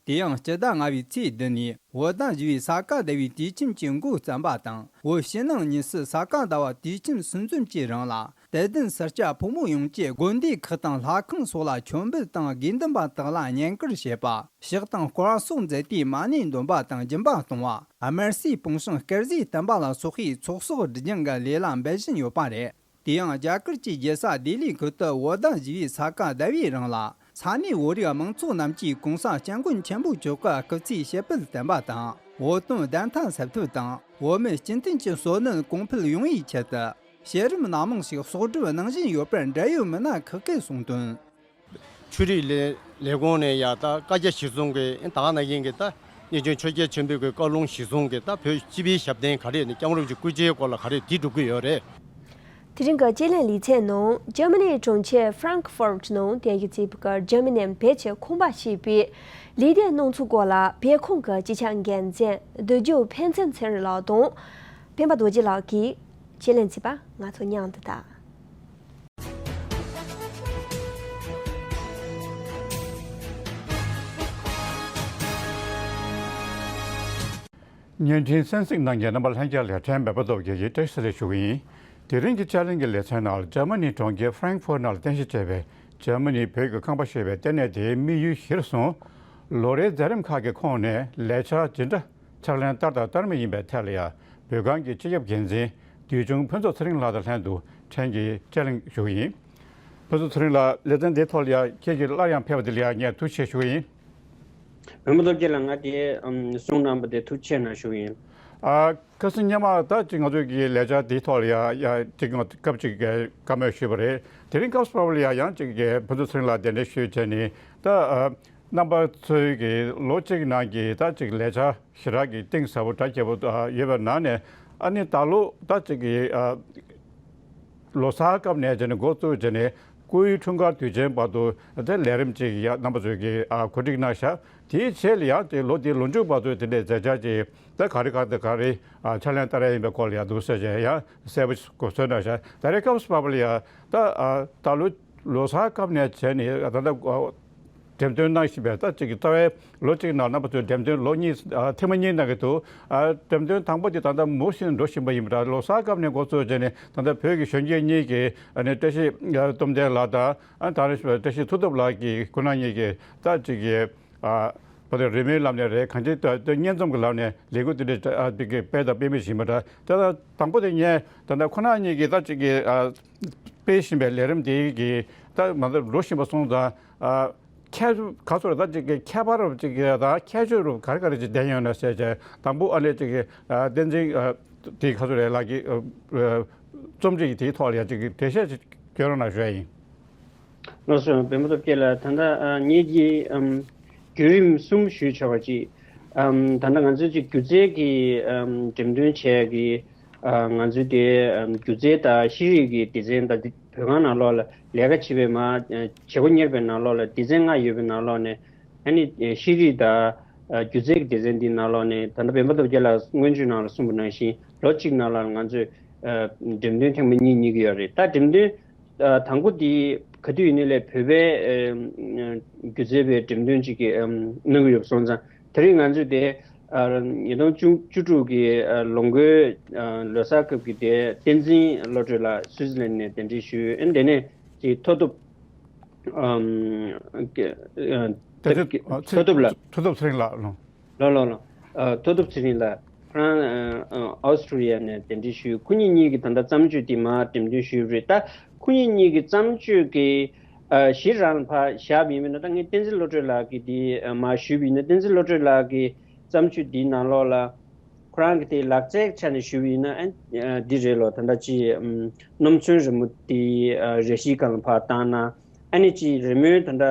དེ་ཡང་སྤྱི་ཟླ་ལྔ་བའི་ཚེས་བདུན་ནས་བོད་ཟླ་བཞི་བའི་ས་ག་ཟླ་བའི་དུས་ཁྱིམ་གྱི་འགོ་བརྩམས་པ་དང་། བོད་ཕྱི་ནང་གཉིས་སུ་ས་ག་ཟླ་བ་དུས་ཁྱིམ་ཟུང་འཛོམས་ཀྱི་རིང་ལ། དད་ལྡན་སེར་སྐྱ་ཕོ་མོ་ཡོངས་ཀྱིས་དགོན་སྡེ་ཁག་དང་ལྷ་ཁང་སོགས་ལ་མཆོད་འབུལ་དང་དགེ་འདུན་པ་དག་ལ་བསྙེན་བཀུར་བྱེད་པ། ཕྱག་དང་སྐོར་ར་སོགས་མཛད་དེ་མ་ཎི་འདོན་པ་དང་སྦྱིན་པ་གཏོང་བ། དམར་གསོད་སྤུངས་ཤིང་སྐལ་ཟས་བསྟན་པ་ལ་སོགས་པའི་ཚོགས་གསོག་སྒྲིབ་སྦྱང་གི་ལས་ལ་འབད་བཞིན་ཡོད་པ་རེད། དེ་ཡང་རྒྱ་གར་གྱི་རྒྱལ་ས་ལྡི་ལི་ཁུལ་དུ་བོད་ཟླ་བཞི་བའི་ས་ག་ཟླ་བའི་རིང་ལ། ས་གནས་བོད་རིགས་མང་ཚོགས་རྣམས་ཀྱིས་གོང་ས་སྐྱབས་མགོན་ཆེན་པོ་མཆོག་གི་སྐུ་ཚེའི་ཞབས་པད་བརྟན་པ་དང་། བོད་དོན་བདེན་མཐའ་གསལ་ཐབས་དང་། བོད་མི་སྤྱི་མཐུན་གྱི་བསོད་ནམས་གོང་འཕེལ་ཡོང་བའི་ཆེད་དུ། བྱ་རིམ་སྣ་མང་ཞིག་གསོག་སྒྲུབ་གནང་བཞིན་ཡོད་པར་འབྲེལ་ཡོད་མི་སྣ་ཁག་གིས་གསུངས་དོན། ཆོས་རིག་ལས་ལས་ཁུངས་ནས་ཡ་ད་བཀའ་རྒྱ་གཞིར་བཟུང་གི་ད་ག་ནང་བཞིན་གྱི་ད་གནས་ཆུང་ཆོས་རྒྱལ་ཆེན་པོའི་གི་བཀའ་ལུང་གཞིར་བཟུང་གི་ད་བོད་སྤྱི་པའི་ཞབས་བརྟན་ག་རེ་ནས་སྐྱབས་མགོན་རིན་པོ་ཆེའི་སྐུ་ཚེའི་སྐོར་ལ་ག་རེ་དེ་སྒྲུབ་ཀྱི་ཡོད་རེད། དེ་རིང་གི་དཔྱད་གླེང་ལེ་ཚན་ནང་འཇར་མ་ནིའི་གྲོང་ཁྱེར་ཧྥ་རན་ཁི་ཧྥོར་ནང་རྟེན་གཞི་བྱས་པའི་འཇར་མ་ནིའི་བོད་ཀྱི་ཁང་པ་ཞེས་པའི་ལས་སྡེ་གནང་ཚུལ་སྐོར་ལ་བོད་ཁང་གི་སྤྱི་ཁྱབ་འགན་འཛིན་བདུད་འཇོམས་ཕན་ཚུན་ཚེ་རིང་ལགས་དང་སྤེན་པ་རྡོ་རྗེ་ལགས་ཀྱིས་དཔྱད་གླེང་བྱས་པ་ང་ཚོ་མཉམ་དུ་ལྟ། བརྙན་འཕྲིན་གསན་གཟིགས་གནང་མཁན་རྣམ་པ་ལྷན་རྒྱས་ལ་ཕྲན་འབད་པ་སྟོབས་རྒྱལ་གྱིས་བཀྲ་ཤིས་བདེ་ལེགས་ཞུ་གི་ཡིན། དེ་རིང་གི་དཔྱད་གླེང་གི་ལེ་ཚན་ནང་ལ་འཇར་མ་ནིའི་གྲོང་ཁྱེར་ཧྥ་རན་ཁི་ཧྥོར་ནང་ལ་རྟེན་གཞི་བྱས་པའི་འཇར་མ་ནིའི་བོད་ཀྱི་ཁང་པ་ཞེས་པའི་ལྟེ་གནས་དེའི་དམིགས་ཡུལ་གཞིར་བཟུང་། ལོ་རེའི་མཛད་རིམ་ཁག་གི་ཁོངས་ནས་ལས་འཆར་ཇི་འདྲ་ཕྱག་ལེན་བསྟར་དང་བསྟར་མུས་ཡིན་པའི་ཐད་ལ་ཡང་། བོད་ཁང་གི་སྤྱི་ཁྱབ་འགན་འཛིན་བདུད་འཇོམས་ཕུན་ཚོགས་ཚེ་རིང་ལགས་དང་ལྷན་དུ་ཕྲན་གྱིས་དཔྱད་གླེང་ཞུ་གི་ཡིན། ཕུན་ཚོགས་ཚེ་རིང་ལགས། ལེ་ཚན་འདིའི་ཐོག་ལ་ཡང་ཁྱེད་ཀྱིས་སླར་ཡང་ཕེབས་པ་འདི་ལ་ཡང་ངས་ཐུགས་རྗེ་ཆེ་ཞུ་གི་ཡིན། བོན་པོ་སྟོབས་རྒྱལ་ལགས། ང་དེ་ཨམ་གསུང་གནང་བ་དེ་ཐུགས་རྗེ་ཆེ་གནང་ཞུ་གི་ཡིན། ཨ། ཁ་སང་སྔོན་མ་ད་ཅིག་ང་ཚོའི་གི་ལས་འཆར་དེའི་ཐོག་ལ་ཡ་ཡ་ཅིག་ང་སྐབས་ཅིག་གི་བཀའ་མོལ་ཞུས་པ་རེད། དེ་རིང་སྐབས་སུ་བབས་པ་ལ་ཡ་ཡང་ཅིག་གི་ཕུན་ཚོགས་ཚེ་རིང་ལགས་གདན་འདྲེན་ཞུས་བྱས་ནས་ད་ཨ་རྣམ་པ་ཚོའི་གི་ལོ་གཅིག་ནང་གི་ད་ཅིག་ལས་འཆར་ཞེ་དྲག་གི་གཏིང་ཟབ་པོ་གྲ་རྒྱས་པོ་ཨ་ཡོད་པའི་ནང་ནས་ཨ་ནི་ད་ལོ་ད་ཅིག་གི་ཨ་ལོ་གསར་སྐབས་ནས་བྱས་ནས་འགོ་བཙུགས་བྱས་ནས་སྐུའི་འཁྲུངས་སྐར་དུས་ཆེན་བར་དུ་དེ་ལས་རིམ་ཅིག་ཡ་རྣམ་པ་ཚོས་ཀྱིས་ཨ་གོ་སྒྲིག་གནང་ཤག་དེའི་རྗེས་ལ་ཡང་དེ་ལོ་དེའི་ལོ་མཇུག་བར་དུ་དེ་འདྲའི་མཛད་འཆར་ཅིག་ད་ག་རེ་ག་དང་ག་རེ་ཨ་ཕྱག་ལེན་བསྟར་ཡ་ཡིན་པའི་སྐོར་ལ་ཡང་འདུག་ཟེར་བྱས་ཡང་གསལ་པོ་གོ་སོན་གནང་ཤག་ད་རེས་སྐབས་སུ་བབས་པ་ལ་ཡང་ད་ཨ་ད་ལོ་ལོ་གསར་སྐབས་ནས་བྱས་ནས་ད་ལྟ་འགྲེམས་སྟོན་གནང་བཞིན་པའི་ད་ཅིག་གི་རྩ་བའི་ལོ་གཅིག་ནང་རྣམ་པ་ཚོས་འགྲེམས་སྟོན་ལོ་གཉིས་ཨ་ཐེངས་མ་གཉིས་གནང་གི་འདུག་ཨ་འགྲེམས་སྟོན་དང་པོ་དེ་ད་ལྟ་མུ་བཞིན་འགྲོ་བཞིན་པ་ཡིན་པ་འདྲ། ལོ་གསར་སྐབས་ནས་འགོ་ཚུགས་བྱས་ནས་ད་ལྟ་བོད་ཀྱི་གཞོན་སྐྱེས་གཉིས་ཀྱིས་ཨ་ནི་བཀྲ་ཤིས་ཨ་སྟོབས་ལྡན་ལགས་དང་ཨ་ད་རེས་བཀྲ་ཤིས་མཐུ་སྟོབས་ལགས་ཀྱིས་ཁོ་རང་གཉིས་ཀྱིས་ད་ཅིག་གི་ཨ་བོད་དུ་རི་མོའི་ལམ་ནས་རེད། གང་ཅི་ད་ད་སྙན་རྩོམ་གྱི་ལམ་ནས་ལས་འགུལ་དེ་འདྲ་ཨ་དེ་གི་སྤེལ་དང་སྤེལ་མུས་ཡིན་པ་འདྲ། ད་ད་དང་པོ་དེ་ངས་ད་ལྟ་ཁོ་རང་གཉིས་ཀྱིས་ད་ཅིག་གི་ཨ་སྤེལ་བཞིན་པའི་ལས་རིམ་དེ་གི་ད་མ་ད་འགྲོ་བཞིན་པ་སོང་ཙང་ཨ། ཁྱད་ག་ཚོད་རེད་ད་ཅིག་གི་ཁྱད་པར་རུ་ཅིག་གི་ད་ཁྱད་ཆོས་རུ་ག་རེ་ག་རེ་ཅིག་ལྡན་ཡོད་ན་ཟེར་བྱས་དང་པོ་ཨ་ལས་ཅིག་གི་ཨ་བསྟན་འཛིན་ཨ་དེ་ག་ཚོད་རེད་ལགས་ཀྱི་ཨ་རྩོམ་སྒྲིག་དེའི་ཐོག་ལ་ཡ་ཅིག་གི་འགྲེལ་བཤད་ཅིག་སྐྱོན་རོགས་གནང་ཞུ་ཡ་ཡིན། ལགས་སོ། བན་བུ་སྟོབས་རྒྱལ་ལགས། ད་ལྟ་ཨ་ངེད་ཀྱིས་ཨམ་བརྒྱུད་རིམ་གསུམ་ཞུས་ཆོག་པ་ཅིག་ཨམ་ད་ལྟ་ང་ཚོས་ཅིག་སྒྱུ་རྩལ་གྱི་ཨམ་འགྲེམས་སྟོན་བྱས་ཀྱི་ཨ་ང་ཚོའི་དེ་ཨམ་སྒྱུ་རྩལ་དང་ཤེས་རིག་གི་སྡེ་ཚན་དང་འདི་བོད་ཁང་ནང་ལོགས་ལ་ལས་ཀ་བྱེད་པའི་མ་བྱེད་སྒོ་གཉེར་བའི་ནང་ལོགས་ལ་སྡེ་ཚན་ལྔ་ཡོད་པའི་ནང་ལོགས་ནས་ཨ་ནི་ཤེས་རིག་དང་སྒྱུ་རྩལ་གྱི་སྡེ་ཚན་འདིའི་ནང་ལོགས་ནས་ད་ལྟ་བན་བུ་སྟོབས་རྒྱལ་ལགས་སྔོན་བརྗོད་ནང་ལ་གསུངས་པ་ནང་བཞིན་ལོ་གཅིག་ནང་ལ་ང་ཚོས་འགྲེམས་སྟོན་ཐེངས་མ་གཉིས་གཉིས་ཀྱི་ཡོད་རེད། ད་འགྲེམས་སྟོན་དང་པོ་འདི་ག་དུས་ཡིན་ནའི་ལས་བོད་པའི་སྒྱུ་རྩལ་པའི་འགྲེམས་སྟོན་ཅིག་གནང་གི་ཡོད་པ་སོང་ཙང་དེ་རིང་ང་ཚོས་དེ། ཉིས་སྟོང་བཅུ་དྲུག་གི་ལོ་འགོའི་ལོ་གསར་སྐབས་ཀྱི་དེ་བསྟན་འཛིན་བློ་གྲོས་ལགས་སུའི་ཙི་ལན་ནས་གདན་འདྲེན་ཞུས། ཨ་ནི་དེ་ནས་ཀྱི་མཐུ་སྟོབས་མཐུ་སྟོབས་ལགས། མཐུ་སྟོབས་ཚེ་རིང་ལགས་ལོ། ལོ་ལོ་ལོ། མཐུ་སྟོབས་ཚེ་རིང་ལགས་ཁོ་རང་ཨོ་སི་ཀྲུ་ལི་ཡ་ནས་གདན་འདྲེན་ཞུས། ཁོ་གཉིས་གཉིས་ཀྱིས་ད་ལྟ་བརྩམས་ཆོས་དེ་མར་འགྲེམས་སྟོན་ཞུས་རེད། ད་ཁོ་གཉིས་གཉིས་ཀྱི་བརྩམས་ཆོས་ཀྱི་གཞི་རང་ལ་ཕར་བཞག་པ་ཡིན་ན་ད་ངས་བསྟན་འཛིན་བློ་གྲོས་ལགས་ཀྱི་དེ་མར་ཞུས་པ་ཡིན་ན་བསྟན་འཛིན་བློ་གྲོས་ལགས་ཀྱི་བརྩམས་ཆོས་འདིའི་ནང་ལོགས་ལ་ཁོ་རང་གི་དེ་ལག་རྩལ་ཆ་ནས་ཞུས་པ་ཡིན་ན་ཨ་འདི་རེད་ལོ། ད་ལྟ་ཅི་སྣུམ་ཚོན་རི་མོ་དེ་རས་གཞིའི་སྒང་ལ་ཕར་བཏང་ན་ཨ་ནི་ཅི་རི་མོའི་ད་ལྟ་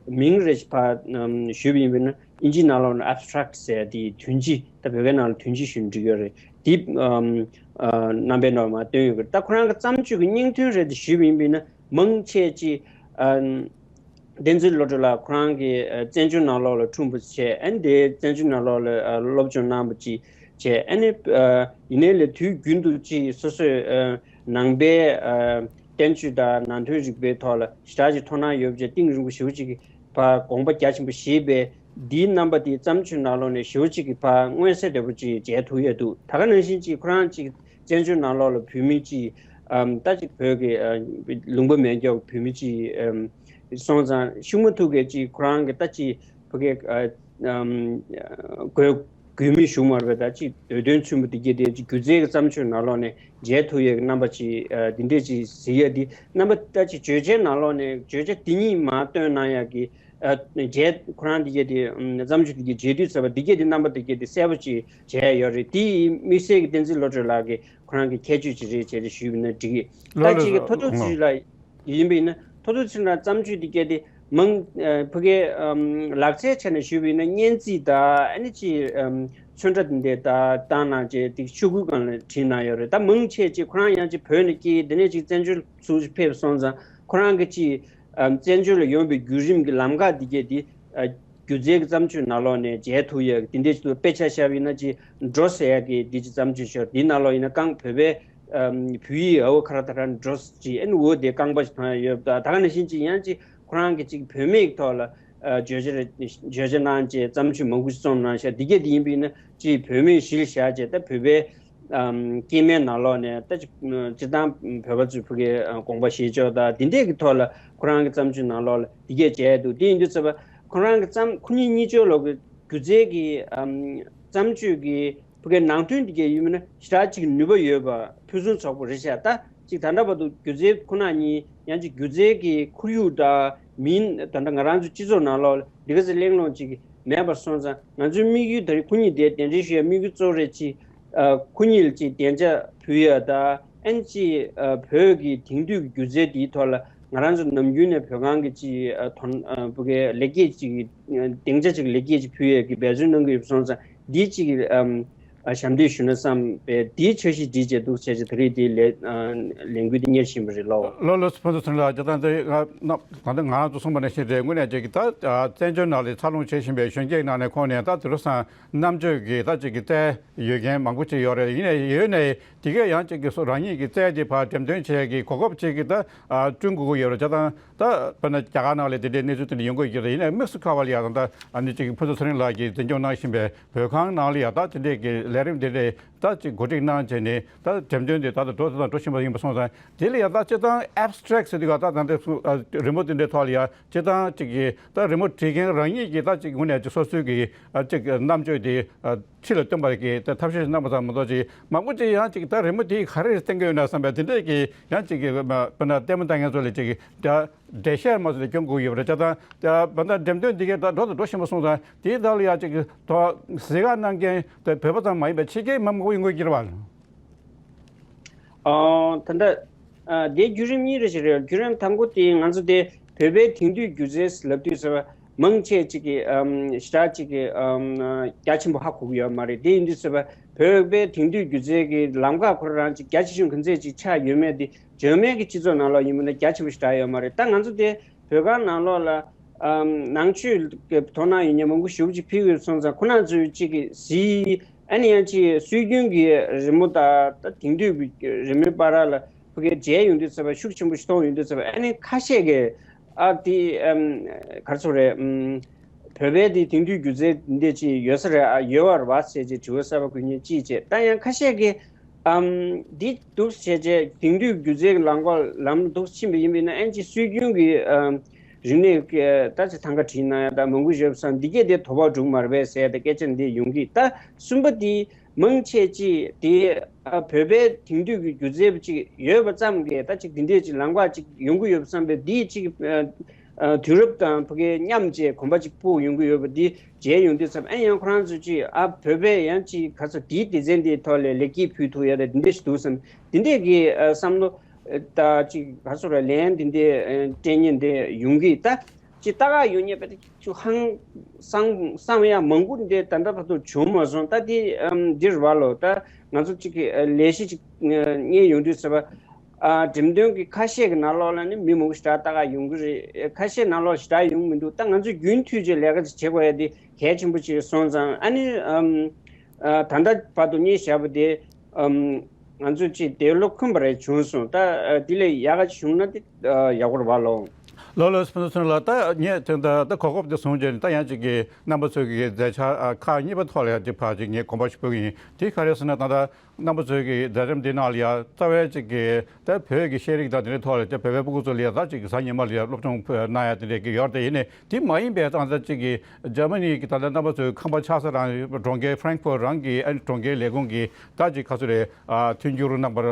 མིང་རེ་ཞིག་ཕར་ཞུས་པ་ཡིན་པ་ཡིན་ན་ཨིན་ཇིའི་ནང་ལོགས་ན་ཨབ་སི་ཊེག་ཊི་ཟེར་དེ་དོན་སྤྱི་ད་བོད་སྐད་ནང་ལ་དོན་སྤྱི་ཞུས་ན་འགྲིག་ཡོད་རེད། དེ་རྣམ་པའི་ནང་མར་བཏོན་ཡོད་གི་རེད། ད་ཁོ་རང་གི་བརྩམས་ཆོས་ཀྱི་སྙིང་དོན་རེ་དེ་ཞུས་པ་ཡིན་པ་ཡིན་ན་མང་ཆེ་ཅི། བསྟན་འཛིན་བློ་གྲོས་ལགས་ཁོ་རང་གི་ཨ་བཙན་བྱོལ་ནང་ལོགས་ལ་འཁྲུངས་པ་བྱས། ཨ་ནི་དེ་བཙན་བྱོལ་ནང་ལོགས་ལ་ཨ་སློབ་སྦྱོང་གནང་བ་ཅིག་བྱས། ཨ་ནི་ཨ་ཡིན་ནའི་ལས་དུས་རྒྱུན་དུ་ཅིག་སོ་སོའི་ཨ་ནང་པའི་ཨ་བསྟན་བཅོས་དང་ནང་དོན་རིག་པའི་ཐོག་ལ་ཞེ་དྲག་ཅིག་དོ་སྣང་ཡོད་པ་བྱས་གཏིང་རིང་པོ་ཞེ་པོ་ཅིག་གི་ཕར་དགོངས་པ་རྒྱ་ཆེན་པོ་བཞེས་པའི་འདིའི་རྣམ་པ་དེ་བརྩམས་ཆོས་ནང་ལོགས་ནས་ཞེ་པོ་ཅིག་གི་ཕར་མངོན་གསལ་དོད་པོ་ཅིག་མཇལ་ཐུབ་ཡོད་འདུག་ད་ག་ནང་བཞིན་ཅིག་ཁོ་རང་ཅིག་བཙན་བྱོལ་ནང་ལོགས་ལ་བོད་མི་ཅིག་ཨམ་ད་ཅིག་བོད་ཀྱི་ཨ་ལུང་པ་མེད་མཁན་བོད་མི་ཅིག་ཨམ་སོང་ཙང་ཤུགས་མ་ཐུག་གི་ཅིག་ཁོ་རང་གི་ད་ཅིག་བོད་ཀྱི་ཨ་ཨམ་དགོས་དགོས་མི་ཞུགས་མ་རེད་པས། ད་ཅིག་འདོད་དོན་ཚུན་པོ་དེ་གྱད་དེ་ཅིག་སྒྱུ་རྩལ་གྱི་བརྩམས་ཆོས་ནང་ལོགས་ནས་མཇལ་ཐུབ་ཡས་ཀྱི་རྣམ་པ་ཅིག་ཨ་དེ་འདྲས་ཅིག་གཟིགས་ཡས་དེ་རྣམ་པ་ད་ཅིག་བརྗོད་བྱའི་ནང་ལོགས་ནས་བརྗོད་བྱ་དེ་ཉིད་མར་བཏོན་གནང་ཡས་ཀྱི་ཨ་མཇལ་ཁོ་རང་འདི་གྱད་དེ་ཨམ་བརྩམས་ཆོས་འདི་གྱད་མཇལ་དུས་ཙམ་པ་འདི་གྱད་དེ་རྣམ་པ་འདི་གྱད་དེ་གསལ་པོ་ཅིག་མཇལ་ཡོད་རེད། དེ་དམིགས་བསལ་གྱི་བསྟན་འཛིན་བློ་གྲོས་ལགས་ཀྱི་ཁོ་རང་གི་ཁྱད་ཆོས་ཅིག་རེད་བྱས་ཏེ་ཞུས་པ་ན་འགྲིག་གི། ལགས་ད་ལགས་ཅིག་གི་སོ་མཐོ་སློབ་ཚོས་ལ་ཡིན་པ་ཡིན་ན་མཐོ་སློབ་ཚོས་ལ་བརྩམས་ཆོས་འདི་གྱད་དེ་མང་ཨ་ཕ་གའི་ཨམ་ལག་རྩལ་ཆ་ནས་ཞུས་པ་ཡིན་ན་སྙན་ཚིག་དང་ཨ་ནི་ཅིག་ཨམ་ཚོན་ཁྲ་འདི་འདྲས་དང་བཏང་གནང་བྱས་དེ་ཤོག་གུའི་སྒང་ལ་བྲིས་གནང་ཡོད་རེད། ད་མང་ཆེ་ཅིག་ཁོ་རང་ཡང་ཅིག་བོད་ནས་སྐྱེས་དེ་ནས་ཅིག་བཙན་བྱོལ་ཚུར་ཕེབས་སོང་ཙང་ཁོ་རང་གི་ཅིག་ཨམ་བཙན་བྱོལ་ལ་ཡོང་བའི་བརྒྱུད་རིམ་གྱི་ལམ་ཁ་འདི་གྱད་དེ་ཨ་སྒྱུ་རྩལ་གྱི་བརྩམས་ཆོས་ནང་ལོགས་ནས་མཇལ་ཐུབ་ཡས་འདི་འདྲས་ཅིག་དཔེ་ཆ་བཞག་པ་ཡིན་ན་ཅིག་འགྲོ་ཟེར་ཡས་ཀྱི་འདི་ཅིག་བརྩམས་ཆོས་ཤོག་འདི་ནང་ལོགས་ཡིན་ན་རྐང་བོད་པའི་ཨམ་བོད་ཡིག་ཨ་བོ་ཁ་ར་ད་ར་འགྲོ་ཅིག་ཨ་ནི་འོ་དེ་རྐང་པ་ཞིག་མཐོང་ཡས་ཡོད་པ་ད་ད་ག་ནང་བཞིན་ཅིག་ཡང་ཅིག་ཁོ་རང་གི་ཅིག་བུད་མེད་ཀྱི་ཐོག་ལ་ཨ་བརྗོད་བྱ་རེ་བརྗོད་བྱ་གནང་བྱས་བརྩམས་ཆོས་མང་པོ་ཞིག་རྩོམ་གནང་ཤག་འདི་གྱད་འདི་ཡིན་པ་ཡིན་ན་ཅིག་བུད་མེད་གཞི་ལ་བཞག་བྱས་ད་བོད་པའི་ཨམ་སྐྱེས་མའི་ནང་ལོགས་ནས་ད་ཅིག་སྤྱིར་བཏང་བོད་པ་ཚོས་ཕ་གིའི་ཨ་དགོངས་པ་བཞེས་ཕྱོགས་དང་འདི་འདྲས་ཀྱི་ཐོག་ལ་ཁོ་རང་གི་བརྩམས་ཆོས་ནང་ལོགས་ལ་འདི་གྱད་མཇལ་འདུག་དེ་ཡིན་དུས་ཙམ་པ་ཁོ་རང་གི་བརྩམས་ཁོ་གཉིས་གཉིས་ཆོས་ལོག་གི་སྒྱུ་རྩལ་གྱི་ཨམ་བརྩམས་ཆོས་ཀྱི་ཕ་གིའི་ནང་དོན་འདི་གྱད་ཡིན་མིན་ན་ཞེ་དྲག་ཅིག་ནུས་པ་ཡོད་པ་ཕུན་སུམ་ཚོགས་པོ་རེད་ཤག་ད་ཅིག་ད་ལྟ་བར་དུ་སྒྱུ་རྩལ་ཁོ་ན་ཉིད་ཡང་ཅིག་སྒྱུ་རྩལ་གྱི་ཁོར་ཡུག་དང་མིན་ད་ལྟ་ང་རང་ཚོའི་སྤྱི་ཚོགས་ནང་ལོགས་ལ་འདི་ག་ཚོད་གླེང་སློང་ཅིག་ མེད་པ་སོང་ཙང་ང་ཚོའི་དམིགས་ཡུལ་དེ་རིང་ཁོ་གཉིས་དེ་གདན་འདྲེན་ཞུ་ཡ་དམིགས་ཡུལ་གཙོ་བོ་རེད་ཅེས། ཨ། ཁོ་གཉིས་ལ་ཅིག་གདན་འཇགས་ཕུལ་ཡ་དང་། ཨན་ཅིག་ཨ། བོད་ཀྱི་དེང་དུས་ཀྱི་སྒྱུ་རྩལ་དེའི་ཐོག་ལ་ང་རང་ཚོ་ནམ་རྒྱུན་ནས་བོད་ཁང་གི་ཅིག་ཨ། དོན་ཨ། བོད་སྐད་ལེགས་སྐྱེས་ཅིག་ཨ། སྡིངས་ཆ་ཅིག་ལེགས་སྐྱེས་ཅིག་ཕུལ་ཡས་ཀྱི་འབད་བརྩོན་གནང་གི་ཡོད་པ་སོང་ཙང་། འདི་ཅིག་ཨམ། ཨ། ཞབས་འདེགས་ཞུ་ན་བསམ་པས། འདིའི་འཆར་གཞི་སྒྲིག་བྱས་འདུག་བྱས་ཅིག་ད་རེས་འདི་ལས་ཨ། ལས་འགུལ་འདི་གཉེར་བཞིན་པ་རེད་ལོ། ལོ་ལོ་ཕུན་ཚོགས་ཚེ་རིང་ལགས། ད་ལྟ་འདི་ང་ད་ལྟ་ང་རང་ཚོ་གསུངས་པ་ནང་བཞིན་རེད། དངོས་གནས་ཅིག་ད་ཨ། བཙན་བྱོལ་ནང་ལ་འཚར་ལོངས་བྱེད་བཞིན་པའི་གཞོན་སྐྱེས་ནང་ནས་ཁོང་ནས་ད་དེང་སང་རྣམ་དཔྱོད་ཀྱི་ད་ཅིག་གི་རྩལ་ཡོད་མཁན་མང་པོ་ཅིག་ཡོད་རེད། ཡིན་ནའི་ཡོད་ནའི་དེ་གས་ཡང་ཅིག་གི་སོ་རང་ཉིད་ཀྱི་རྩལ་དེ་ཕར་འགྲེམས་སྟོན་བྱེད་ཀྱི་གོ་སྐབས་ཅིག་གི་ད་ཨ། བསྐྲུན་དགོས་ཀྱི་ཡོད་རེད། ད་ད་དཔེར་ན་རྒྱ་གར་ནང་ལ་དེ་འདྲའི་གནས་ཚུལ་དེ་འདྲ་ཡོང་གི་ཡོད་རེད། ཡིན་ནའི་དམིགས་སུ་བཀར་བ་ལ་ཡང་ད་ཨ་ནི་ཅིག་ཕུན་ཚོགས་ཚེ་རིང་ལགས་ཀྱིས་འཛིན་སྐྱོང་གནང་བཞིན་པའི་བོད་ཁང་ནང་ལ་ཡང་ད་དེ་འདྲའི་གི་ལས་རིམ་དེ་འདྲའི་ད་ཅིག་གོ་སྒྲིག་གནང་བྱས་ནས་ད་འགྲེམས་སྟོན་དེ་ད་ད་འགྲོ་ད་འགྲོ་བཞིན་པ་ཡིན་པ་སོང་ཙང་། དེ་ལ་ཡང་ད་སྤྱིར་བཏང་abstract་ཟེར་དུས་ག་ད་ད་འདི་རི་མོ་དེ་འདྲའི་ཐོག་ལ་ཡང་སྤྱིར་བཏང་ཅིག་གི་ད་རི་མོ་བྲིས་མཁན་རང་ཉིད་ཀྱི་ད་ཅིག་དངོས་གནས་ཅིག་སོ་སོའི་གི་ཨ་ཅིག་རྣམ་དཔྱོད་དེ་ཨ་ཕྱི་ལ་སྟོན་པ་གི་ད་ཐབས་ཤེས་གནང་པ་ཙམ་མ་གཏོགས། ཅིག་མང་པོ་ཅིག་ཡང་ཅིག་ད་རི་མོ་དེ་ག་རེ་བསྟན་གི་ཡོད་ན་བསམ་པའི་དེ་འདྲས་ཀྱི་ཡང་ཅིག་གི་དཔེར་ན་ལྟད་མོ་ལྟ་མཁན་ཚོ་ལ་ཅིག་ད་འགྲེལ་བཤད་མ་ཚོ་ལ་སྐྱོན་དགོས་ཡོད་པ་རེད། ད་ད་ད་འགྲེམས་སྟོན་འདི་གའི་ད་འགྲོ་དང་འགྲོ་བཞིན་པ་སོང་ཙང་། དེའི་ཐོག་ལ་ཡང་ཅིག་ད་གཟིགས་ག་གནང་མཁན་ད་བོད་པ་ཙམ་མ་ཡིན་པའི་ཕྱི་རྒྱལ་མི་མང་པོ་ཡོང་གི་ཡོད་རེད་པ། ཨོ། ད་ལྟ་ཨ། དེ་བརྒྱུད་རིམ་གཉིས་རེ་ཞིག་རེད། བརྒྱུད་རིམ་དང་པོ་དེ་ང་ཚོ་དེ་བོད་པའི་དེང་དུས་སྒྱུ་རྩལ་ལབ་དུས་ཟེར་བ་མང་ཆེ་ཅིག་གིས་ཨམ། ཞེ་དྲག་ཅིག་གིས་ཨམ། རྒྱ་ཆེན་པོ་ཧ་གོ་གི་ཡོད་མ་རེད། དེ་ཡིན་དུས་ཟེར་བ་བོད་པའི་དེང་དུས་སྒྱུ་རྩལ་གྱི་ལམ་ཁ་ཁོ་རང་ཅིག་རྒྱ་ཆེ་ཆུང་ག་ཚད་ཅིག་ཆགས་ཡོད་མེད་དེ་འཇར་མན་གྱི་སྤྱི་ཚོགས་ནང་ལོགས་ཡིན་པ་ན་རྒྱ་ཆེན་པོ་ཞེ་དྲག་ཡོད་མ་རེད། ད་ང་ཚོ་དེ་བོད་ཁང་ནང་ལོགས་ལ་ཨམ། ནང་ཆོས་ཀྱི་དོ་སྣང་ཡོད་མཁན་མང་པོ་ཞེ་པོ་ཅིག་ཕེབས་ཡོད་སོང་ཙང་། ཁོ་རང་ཚོའི་གཅིག་གི་གཟིགས། ཨ་ནི་ཡང་ཅིག་སྲོལ་རྒྱུན་གྱི་རི་མོ་དང་ད་དེང་དུས་ཀྱི་རི་མོའི་བར་ལ་ཕ་གིར་མཇལ་ཡོང་དུས་ཙམ་པ་ཤུགས་ཆེན་པོ་ཞིག་མཐོང་ཡོང་དུས་ཙམ་པ། ཨ་ནི་ཁ་ཤས་ཀྱིས་ཨ་དེ་ཨམ། ག་རེ་ཟེར་དགོས་རེད། ཨམ། བོད་པའི་དེ་དེང་དུས་སྒྱུ་རྩལ་འདི་ཅིག་ཡོད་ས་རེད་ཨ། ཡོད་པ་རེད་བ་ཟེར་བྱས་དྲི་བ་གསར་པ་འགོད་མཁན་གཅིག་བྱས། ད་ཡང་ཁ་ཤས་ཀྱིས་ཨམ། འདི་འདུག་བྱས་བྱས་དེང་དུས་སྒྱུ་རྩལ་གྱི་ལམ་ཁ་ལམ་འདུག་ཕྱིན་པ་ཡིན་པས་ན། ཨན་ཅི་སྲོལ་རྒྱུན་གྱི་ཨམ། རིག་གནས་ཀྱི་ད་ཅིག་ཐང་ག་བྲིས་གནང་ཡ་ད་མང་པོ་ཡོད་བསམ། འདི་གས་དེ་དོ་ཕོག་འགྲོ་གི་མ་རེད་པས་ཟེར་ཡ་ད་སྐད་ཆ་འདི་ཡོང་གི། ད་གསུམ་པ་དེ་མང་ཆེ་ཅིག་དེ་ཨ། བོད་པའི་དེང་དུས་ཀྱི་སྒྱུ་རྩལ་པ་ཅིག་ཡོད་པ་ཙམ་གྱིས་ད་ཅིག་འདི་འདྲས་ཅིག་ལམ་ཁ་ཅིག་ཡོང་གི་ཡོད་པ་བསམ་པས། འདི་ཅིག་ཨ། ཨ། དུས་རབས་དང་ཕ་གིའི་མཉམ་བཅས་གོམ་པ་ཅིག་སྤོ་ཡོང་གི་ཡོད་པ་འདི་མཇལ་ཡོང་དུས་ཙམ། ཨ་ཡང་ཁོ་རང་ཚོ་ཅིག་ཨ། བོད་པས་ཡང་ཅིག་ག་ཚོད་དེའི་སྡེ་ཚན་འདིའི་ཐོག་ལ་ལེགས་སྐྱེས་ཕུལ་ཐུབ་ཡ་རེད། འདི་འདྲས་ཞིག་འདུག་བསམ། འདི་འདྲས་ཀྱི་ཨ། བསམ་བློ་ད་ཅིག་ག་ཚོད་རེད། ལན་འདི་འདྲས་ཨ། སྤྲད་མཁན་འདི་ཡོང་གི། ད་ཅིག་ལྟ་ག་ཡོང་མཁན་པ་དེ་ཅིག་ཧང་སང་བསམ་ཡ་མང་པོ་འདི་ད་ལྟ་བར་དུ་བྱུང་མ་སོང་། ད་དེ་ཨམ། འདིར་བ་ལོ། ད་ང་ཚོ་ཅིག་གི་ཨ། ལས་གཞི་ཅིག་གཉེར་ཡོང་དུས་ཟེར་བ་ཨ། འགྲེམས་སྟོན་གྱི་ཁ་ཤས་ཀྱི་ནང་ལོགས་ལ་ནི་མི་མང་པོ་ཞེ་དྲག་ལྟ་ག་ཡོང་གི་རེད། ཁ་ཤས་ནང་ལོགས་ཞེ་དྲག་ཡོང་མི་འདུག་ད་ང་ཚོས་རྒྱུན་མཐུད་ཅིག་ལས་ཀ་ཅིག་བྱེད་དགོས་ཡ་དེ་གལ་ཆེན་པོ་ཅིག་སོང་ཙང་། ཨ་ནི་ཨམ། ཨ། ད་ལྟ་བར་དུ་གཉེར་བཞག་པ་དེ་ཨམ། ང་ཚོས་ཅིག་དེ་བློ་འཁོན་པ་རེ་བྱུང་སོང་། ད་ཨ། དེ་ལས་ཡག་ག་ཅིག་བྱུང་ན་དེ་ཨ། ཡག་པོ་རེད་བ་ལོ། ལོ་ལོ་ཕུན་ཚོགས་ཚེ་རིང་ལགས། ད་ངས་དེ་ད་ད་གོ་སྐབས་དེ་བཟུང་བྱས་ནས་ད་ཡང་ཅིག་གི་རྣམ་པ་ཚོའི་གི་མཛད་འཆར་ཨ། ཁག་གཉིས་པ་ཐོག་ལ་ཡང་ཅིག་ཕར་ཅིག་ངས་དགོངས་པ་ཞུ་དགོས་ཀྱི་ཡིན། དེ་ག་རེ་ཟེར་ན། ད་ད་རྣམ་པ་ཚོའི་གི་མཛད་རིམ་འདི་ནང་ལ་ཡང་རྩ་བའི་ཅིག་གི་ད་བོད་ཀྱི་ཤེས་རིག་དང་དེ་འདྲའི་ཐོག་ལ་ད་བོད་པའི་སྤུ་གུ་ཚོ་ལ་ཡང་ད་ཅིག་གི་གཟའ་ཉི་མ་ལ་ཡང་སློབ་སྦྱོང་གནང་ཡ་དེ་འདྲའི་གི་ཡོད་རེད། དེ་ཡིན་ནའི་དེ་མ་ཡིན་པའི་ད་ད་ཅིག་གི་འཇར་མ་ནི་གི་ད་ད་རྣམ་པ་ཚོའི་ཁང་པ་ཆགས་ས་རང་གྲོང་ཁྱེར་Frankfurt་རང་གི་ཨ་ནི་གྲོང་ཁྱེར་ལས་ཁུངས་ཀྱི་ད་ཅིག་ག་ཚོད་རེད་ཨ། མཐུན་འགྱུར་གནང་བར་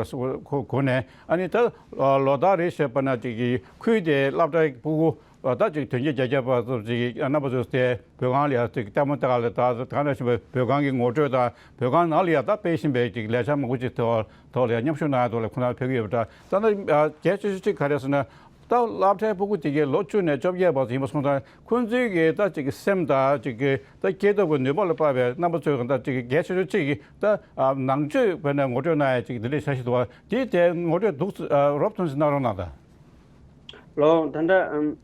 གོ་གོ་ནས། ཨ་ནི་ད་ལོ་ལྟར་རེ་བཞིན་པ་ན་ཅིག་གི་ཁུལ་དེའི་སློབ་གྲྭའི་སྤུ་གུ་ད་ཅིག་དོན་བརྒྱད་བརྒྱད་བརྒྱ་བར་དུ་ཅིག་རྣམ་པ་ཚོས་དེ་བོད་ཁང་ལ་ཡང་ཅིག་ལྟད་མོ་ལྟ་ག་ལ་ད་ག་ནང་བཞིན་པའི་བོད་ཁང་གི་ངོ་སྤྲོད་དང་བོད་ཁང་ནང་ལ་ཡང་ད་སྤེལ་བཞིན་པའི་ཅིག་ལས་འཆར་མང་པོ་ཅིག་ཐོག་ཐོག་ལ་ཡང་མཉམ་ཞུགས་གནང་ཡ་ཐོག་ལ་ཁོང་རྣམ་ཕེབས་ཀྱི་ཡོད་པ་འདྲ། ད་ནི་གལ་ཆེ་ཤོས་ཅིག་ག་རེ་ཟེར་ན། ད་སློབ་གྲྭའི་སྤུ་གུ་དེ་གའི་ལོ་བཅུ་ནས་བཅོ་བརྒྱད་བར་དུ་ཡིན་པ་སོང་ཙང་། ཁོང་ཚོའི་གི་ད་ཅིག་གི་སེམས་དང་ཅིག་གི་ད་སྐྱེ་སྟོབས་ཀྱི་ནུས་པ་ལ་དཔག་པའི་རྣམ་པ་ཚོའི་གི་ད་ཅིག་གི་གལ་ཆེ་ཤོས་ཅིག་གི་ད་ནང་ཆོས་དཔེར་ན་ངོ་སྤྲོད་གནང་ཡ་ཅིག་འདི་འདྲའི་འཆར་གཞི་འདུག་བ། དེའི་ཐད་ངོ་སྤྲོད་འདུག་རོབ་ཐུང་ཞིག་གནང་རོགས་གནང་དང་། ལོ། ད་ལྟ་ཨམ།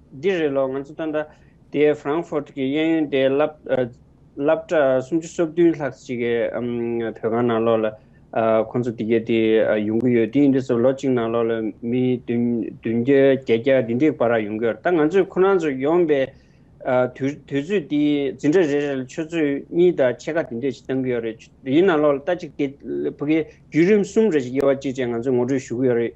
འདི་རེད་ལོ། ང་ཚོ་ད་ལྟ་དེ་Frankfurt་གི་གཡས་གཡོན་དེ་སློབ་ཨ། སློབ་གྲྭ་སུམ་ཅུ་སོ་བདུན་ལྷག་ཅིག་གི་ཨམ། བོད་ཁང་ནང་ལོགས་ལ་ཨ། ཁོང་ཚོ་དེ་གའི་དེ་ཨ། ཡོང་གི་ཡོད། དེ་ཡིན་དུས་ཙམ་ལོ་གཅིག་ནང་ལོགས་ལ་མི་བདུན་བདུན་བརྒྱ་བརྒྱད་བརྒྱ་འདི་འདྲའི་བར་ཡོང་གི་ཡོད་རེད། ད་ང་ཚོས་ཁོ་རང་ཚོ་ཡོང་པའི་ཨ། དུས་དུས་ཚོད་དེ་འཛིན་གྲྭ་རེ་རེ་ལ་ཆུ་ཚོད་གཉིས་དང་ཕྱེད་ཀ་དེ་འདྲ་ཞིག་བཏང་གི་ཡོད་རེད། དེའི་ནང་ལོགས་ལ་ད་ཅིག་དེ་ཕ་གིའི་བརྒྱུད་རིམ་གསུམ་རེ་ཞིག་དབྱེ་བ་གཅིག་བྱས་ང་ཚོས་ངོ་སྤྲོད་ཞུ་གི་ཡོད་རེད།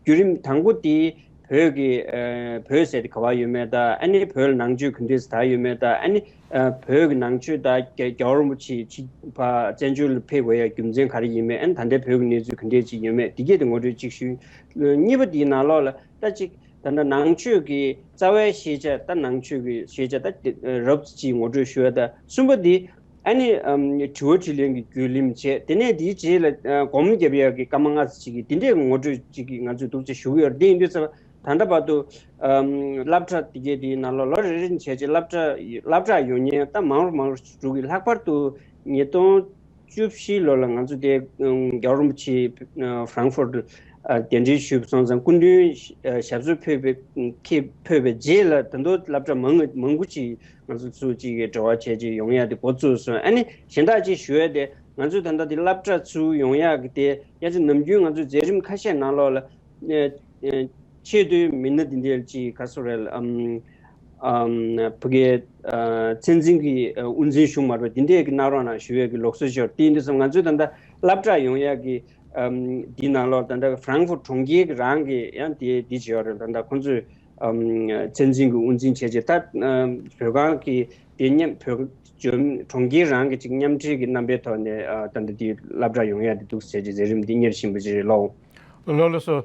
བརྒྱུད་རིམ་དང་པོ་དེ་བོད་ཀྱི་ཨ། བོད་ཟེར་དེ་ག་པར་ཡོད་མེད་དང་། ཨ་ནི་བོད་ལ་ནང་ཆོས་ག་འདྲས་དར་ཡོད་མེད་དང་། ཨ་ནི་ཨ། བོད་ཀྱི་ནང་ཆོས་དང་རྒྱལ་རྒྱལ་བ་རིན་པོ་ཆེ་ཕྱིར་ཕར་བཙན་བྱོལ་ལ་ཕེབས་དགོས་ཡ་རྒྱུ་མཚན་ག་རེ་ཡིན་མེད། ཨ་ནི་ད་ལྟའི་བོད་ཀྱི་གནས་ཚུལ་ག་འདྲས་ཅིག་ཡོད་མེད། དེ་གས་དེ་ངོ་སྤྲོད་གཅིག་ཞུས། གཉིས་པ་དེའི་ནང་ལོགས་ལ་ད་ཅིག་ད་ལྟ་ནང་ཆོས་ཀྱི་རྩ་བའི་ཤེས་བྱ། ད་ནང་ཆོས་ཀྱི་ཤེས་བྱ་ད་རོབ་ཙམ་ཅིག་ངོ་སྤྲོད་ཞུ་ཡ། ད་གསུམ་པ་འདི་ཨ་ནི་ཨམ་དྲི་བ་དྲིས་ལན་གྱི་བརྒྱུད་རིམ་བྱས། དེ་ནས་དེའི་རྗེས་ལ་ཨ་སྒོམ་རྒྱབ་ཡ་གི་སྐར་མ་ལྔ་ཙམ་ཅིག་གི་འདི་འདྲའི་ངོ་སྤྲོད་ཅིག་གི་ང་ཚོས་འདུག་ཅེས་ཞུ་གི་ཡོད་རེད། དེ་ཡིན་དུས་ཙམ་ད་ལྟ་བར་དུ་ཨམ་སློབ་གྲྭ་དེ་གའི་དེའི་ནང་ལོགས་ལོ་རེ་རེ་བྱས་རྗེས་སློབ་གྲྭ་སློབ་གྲྭ་ཡོང་མཁན་ད་མང་རུ་མང་རུ་འགྲོ་གི། ལྷག་པར་དུ་ཉིས་སྟོང་བཅུ་བཞི་ལོ་ལ་ང་ཚོ་དེ་ཨམ་རྒྱལ་བ་རིན་པོ་ཆེ་ཨ་ཧྥ་རང་ཧྥུར་ཨ་གདན་འདྲེན་ཞུས་པ་སོང་ཙང་སྐུ་མདུན་ཨ་ཞབས་སོར་ཕེབས་པའི་ཁྱེད་ཕེབས་པའི་རྗེས་ལ་ད་དུང་སློབ་གྲྭ་མང་མང་པོ་ཅིག་ང་ཚོ་ཚུར་ཅིག་གི་འབྲེལ་བ་བྱས་རྗེས་ཡོང་ཡ་དེ་འགོ་བཙུགས་སོང་། ཨ་ནི་གཞན་དག་ཅིག་ཞུ་ཡ་དེ་ང་ཚོ་ད་ལྟ་དེ་སློབ་གྲྭ་ཚུར་ཡོང་ཡ་གི་དེ་ཡ་ཅིག་ནམ་རྒྱུན་ང་ཚོ་མཛད་རིམ་ཁ་ཤས་ནང་ལོགས་ལ་ཨ་ཨ་ཆེས་མཐོའི་མི་སྣ་དེ་འདྲ་ཅིག་ག་སོ་རེད་ཨམ་ཨམ་ཕ་གིའི་ཨ་མཚན་འཛིན་གྱི་ཨ་དབུ་འཛིན་བཞུགས་མ་རེད་པ། དེ་འདྲས་ཀྱི་གནང་རོགས་གནང་ཞུ་ཡས་ཀྱི་ལུགས་སྲོལ་ཅིག་ཡོད་རེད། དེ་ཡིན་དུས་ཙམ་ང་ཚོས་ད་ལྟ་སློབ་གྲྭ་ཡོང་ཡས་ཀྱི་ཨམ་འདི་ནང་ལོགས་ད་ལྟ་ཧྥ་རང་ཧྥུར་གྲོང་ཁྱེར་གྱི་རང་གི་ཡང་དེ་འདི་བྱས་ཡོད་རེད། ད་ལྟ་ཁོང་ཚོས་ཨམ་མཚན་འཛིན་གྱི་དབུ་འཛིན་བྱས་རྗེས་ད་ཨམ་བོད་ཁང་གི་དེ་མཉམ་བོད་བརྗོད་གྲོང་ཁྱེར་རང་གི་ཅིག་མཉམ་འབྲེལ་གྱི་རྣམ་པའི་ཐོག་ནས་ཨ་ད་ལྟ་དེ་སློབ་གྲྭ་ཡོང་ཡ་དེ་འདུག་ཟེར་གྱི་མཛད་རིམ་འདི་གཉེར་བཞིན་པ་ཅིག་རེད་ལོ། ལགས་ལགས་སོ།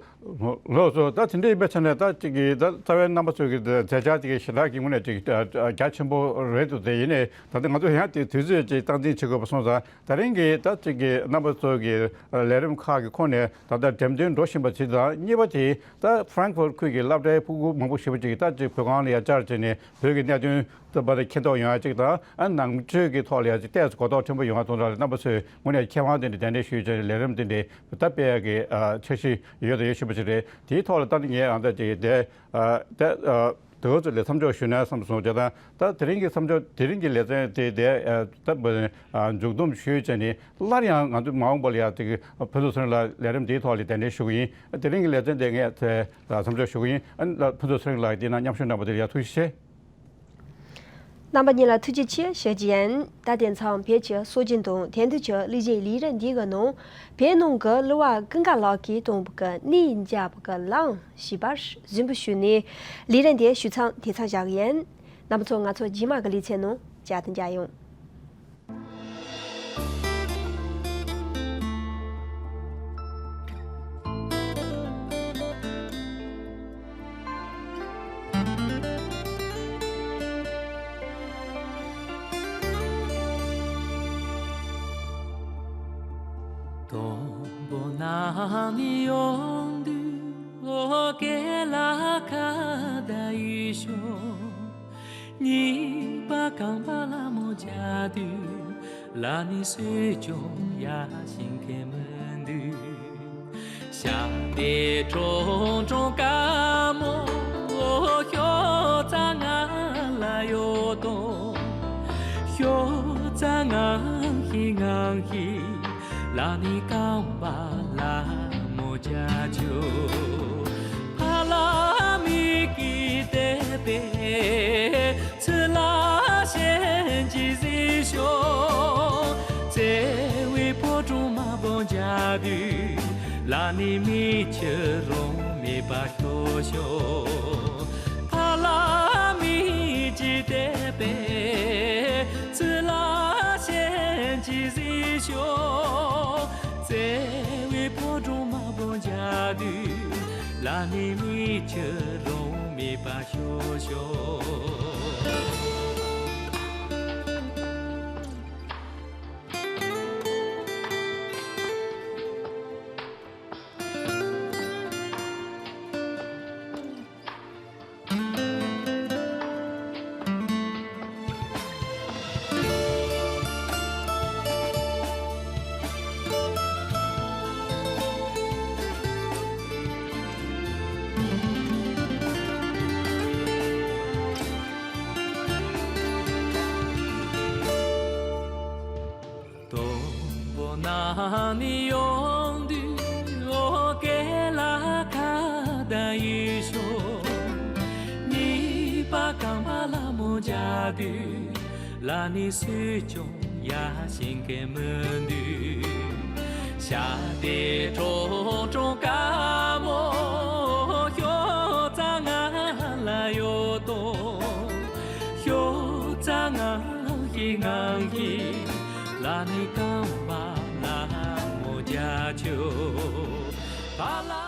ལགས་སོ། ད་དེ་འདྲ་ཡིན་པའི་ཆ་ནས་ད་ཅིག་གིས་ད་རྩ་བའི་རྣམ་པ་ཚོ་གི་མཛད་འཆར་དེ་གི་ཞེ་དྲག་གི་ངོས་ནས་ཅིག་རྒྱ་ཆེན་པོ་རེད་འདུག་དེ་ཡིན་ནའི་ད་ལྟ་ང་ཚོ་ཡང་དེ་དུས་ཚོད་ཅིག་སྟངས་འཛིན་བྱེད་དགོས་པ་སོང་ཙང་། ད་རིང་གི་ད་ཅིག་གི་རྣམ་པ་ཚོ་གི་ལས་རིམ་ཁག་གི་ཁོངས་ནས་ད་ལྟ་འགྲེམས་སྟོན་འགྲོ་བཞིན་པ་ཅིག་དང་། གཉིས་པ་དེ་ད་ཧྥ་རང་ཧྥུར་ཁུལ་གྱི་སློབ་གྲྭའི་ཕྲུ་གུ་མང་པོ་ཞེ་པོ་ཅིག་ད་ཅིག་བོད་ཁང་ལ་ཡར་བཅར་བྱས་ནས་བོད་ཀྱི་གནད་དོན་ལྟ་བུ་དེ་མཁྱེན་རྟོགས་ཡོང་ཡ་གཅིག་དང་། ཨ་ནང་ཆོས་ཀྱི་ཐོག་ལ་ཡ་གཅིག་ཏོག་ཙམ་གོ་རྟོགས་ཆེན་པོ་ཡོང་བ་གཏོང་གྲབས་ལ་རྣམ་པ་ཚོས་དངོས་གནས་མཁས་དབང་དེ་འདྲ་གདན་འདྲེན་ཞུས་བྱས་ནས་ལས་རིམ་དེ་འདྲ་ད་སྤེལ་ཡ་གི་ཨ་འཆར་གཞི་ཡོད་དང་ཡོད་བཞིན་པ་ཞིག་རེད། དེའི་ཐོག་ལ་ད་ནི་ངས་ཨ་ད་ཅིག་དེ་ཨ་ད་ཨ་དེ་ཚོ་ལ་མཚམས་འཇོག་ཞུས་ན་བསམ་སོང་། བྱས་ཙང་ད་དེ་རིང་གི་མཚམས་འཇོག་དེ་རིང་གི་ལེ་ཚན་དེ་དེ་ཨ་ད་ཨ་མཇུག་བསྡོམས་ཞུས་བྱས་ནས་སླར་ཡང་ང་ཚོ་མ་འོངས་པ་ལ་ཡ་དེ་གི་ཕུན་ཚོགས་ཚེ་རིང་ལགས་ལས་རིམ་དེའི་ཐོག་ལ་གདན་འདྲེན་ཞུ་གི་ཡིན། དེ་རིང་གི་ལེ་ཚན་དེ་ངས་དེ་མཚམས་འཇོག་ཞུ་གི་ཡིན། ཨ་ཕུན་ཚོགས་ཚེ་རིང་ལགས་དེ་ན་མཉམ་ཞུགས་གནང་བ་དེ་ལ་ཡ་ཐུགས་རྗེ་ཆེ། རྣམ་པ་གཉིས་ལ་ཐུགས་རྗེ་ཆེ་ཞུ་རྒྱུ་ཡིན། ད་དེང་སང་བོད་ཀྱི་སྲོལ་རྒྱུན་དང་དེང་དུས་ཀྱི་གླུ་གཞས་ལེ་ཚན་འདི་གི་ནང་བོད་ནང་གི་གླུ་བ་ཀུན་དགའ་ལགས་ཀྱིས་བཏང་བའི་གནས་འཇག་པའི་ལམ་ཞེས་པ་གཟིགས་འབུལ་ཞུས་ནས་ལེ་ཚན་དེ་ཞུ་མཚམས་དེ་ཙམ་བཞག་གི་ཡིན། རྣམ་པ་ཚོ་ང་ཚོ་རྗེས་མ་གི་ལེ་ཚན་ནང་མཇལ་དུ་མཇལ་ཡོང་། དང་པོ་ན་ནི་ཡོང་དུས་ཨོ་ཀེ་ལ་ཁ་ད་ཡི་ཤོ། གཉིས་པ་རྐང་པ་ལ་མོ་བརྒྱབ་དུས་ལ་ནི་སུས་ཀྱང་ཡ་ཤིང་ཁེ་མི་འདུག་ཤ་དེ་ཁྲོང་ཁྲོང་དཀར་མོ་ཤོ་ཙ་ང་ལ་ཡོད་དོ། ཤོ་ཙ་ང་ཤི་ང་ཤི་ལ་ནི་རྐང་པ་ལ་མོ་བརྒྱབ་ཆོག་ཕ་ལ་མི་ཀི་དེ་པེ། ཚུར་ལ་ཞེན་གྱིས་གཟིགས་ཤོག་བརྩེ་བའི་ཕོ་བྲང་དམར་པོ་མཇལ་དུས་ལ་ནི་མིག་ཆུ་རང་མེད་པ་ཤོར་ཤོག་ཕ་ལ་མི་ཅི་དེ་པེ། ཚུར་ལ་ཞེན་གྱིས་གཟིགས་ཤོག་བརྩེ་བའི་ཕོ་བྲང་དམར་པོ་མཇལ་དུས་ལ་ནི་མིག་ཆུ་རང་མེད་པ་ཤོར་ཤོག་དང་པོ་ན་ནི་ཡོང་དུས་ཨོ་ཀེ་ལ་ཁ་ད་ཡི་ཤོ། གཉིས་པ་རྐང་པ་ལ་མོ་བརྒྱབ་དུས་ལ་ནི་སུས་ཀྱང་ཡ་ཤིང་ཁེ་མི་འདུག་ཤ་དེ་ཁྲོང་ཁྲོང་དཀར་མོ་ཤོ་ཙ་ང་ལ་ཡོད་དོ། ཤོ་ཙ་ང་ཤི་ང་ཤི་ལ་ནི་རྐང་པ་ལ་མོ་བརྒྱབ་ཆོག་ཕ་ལ་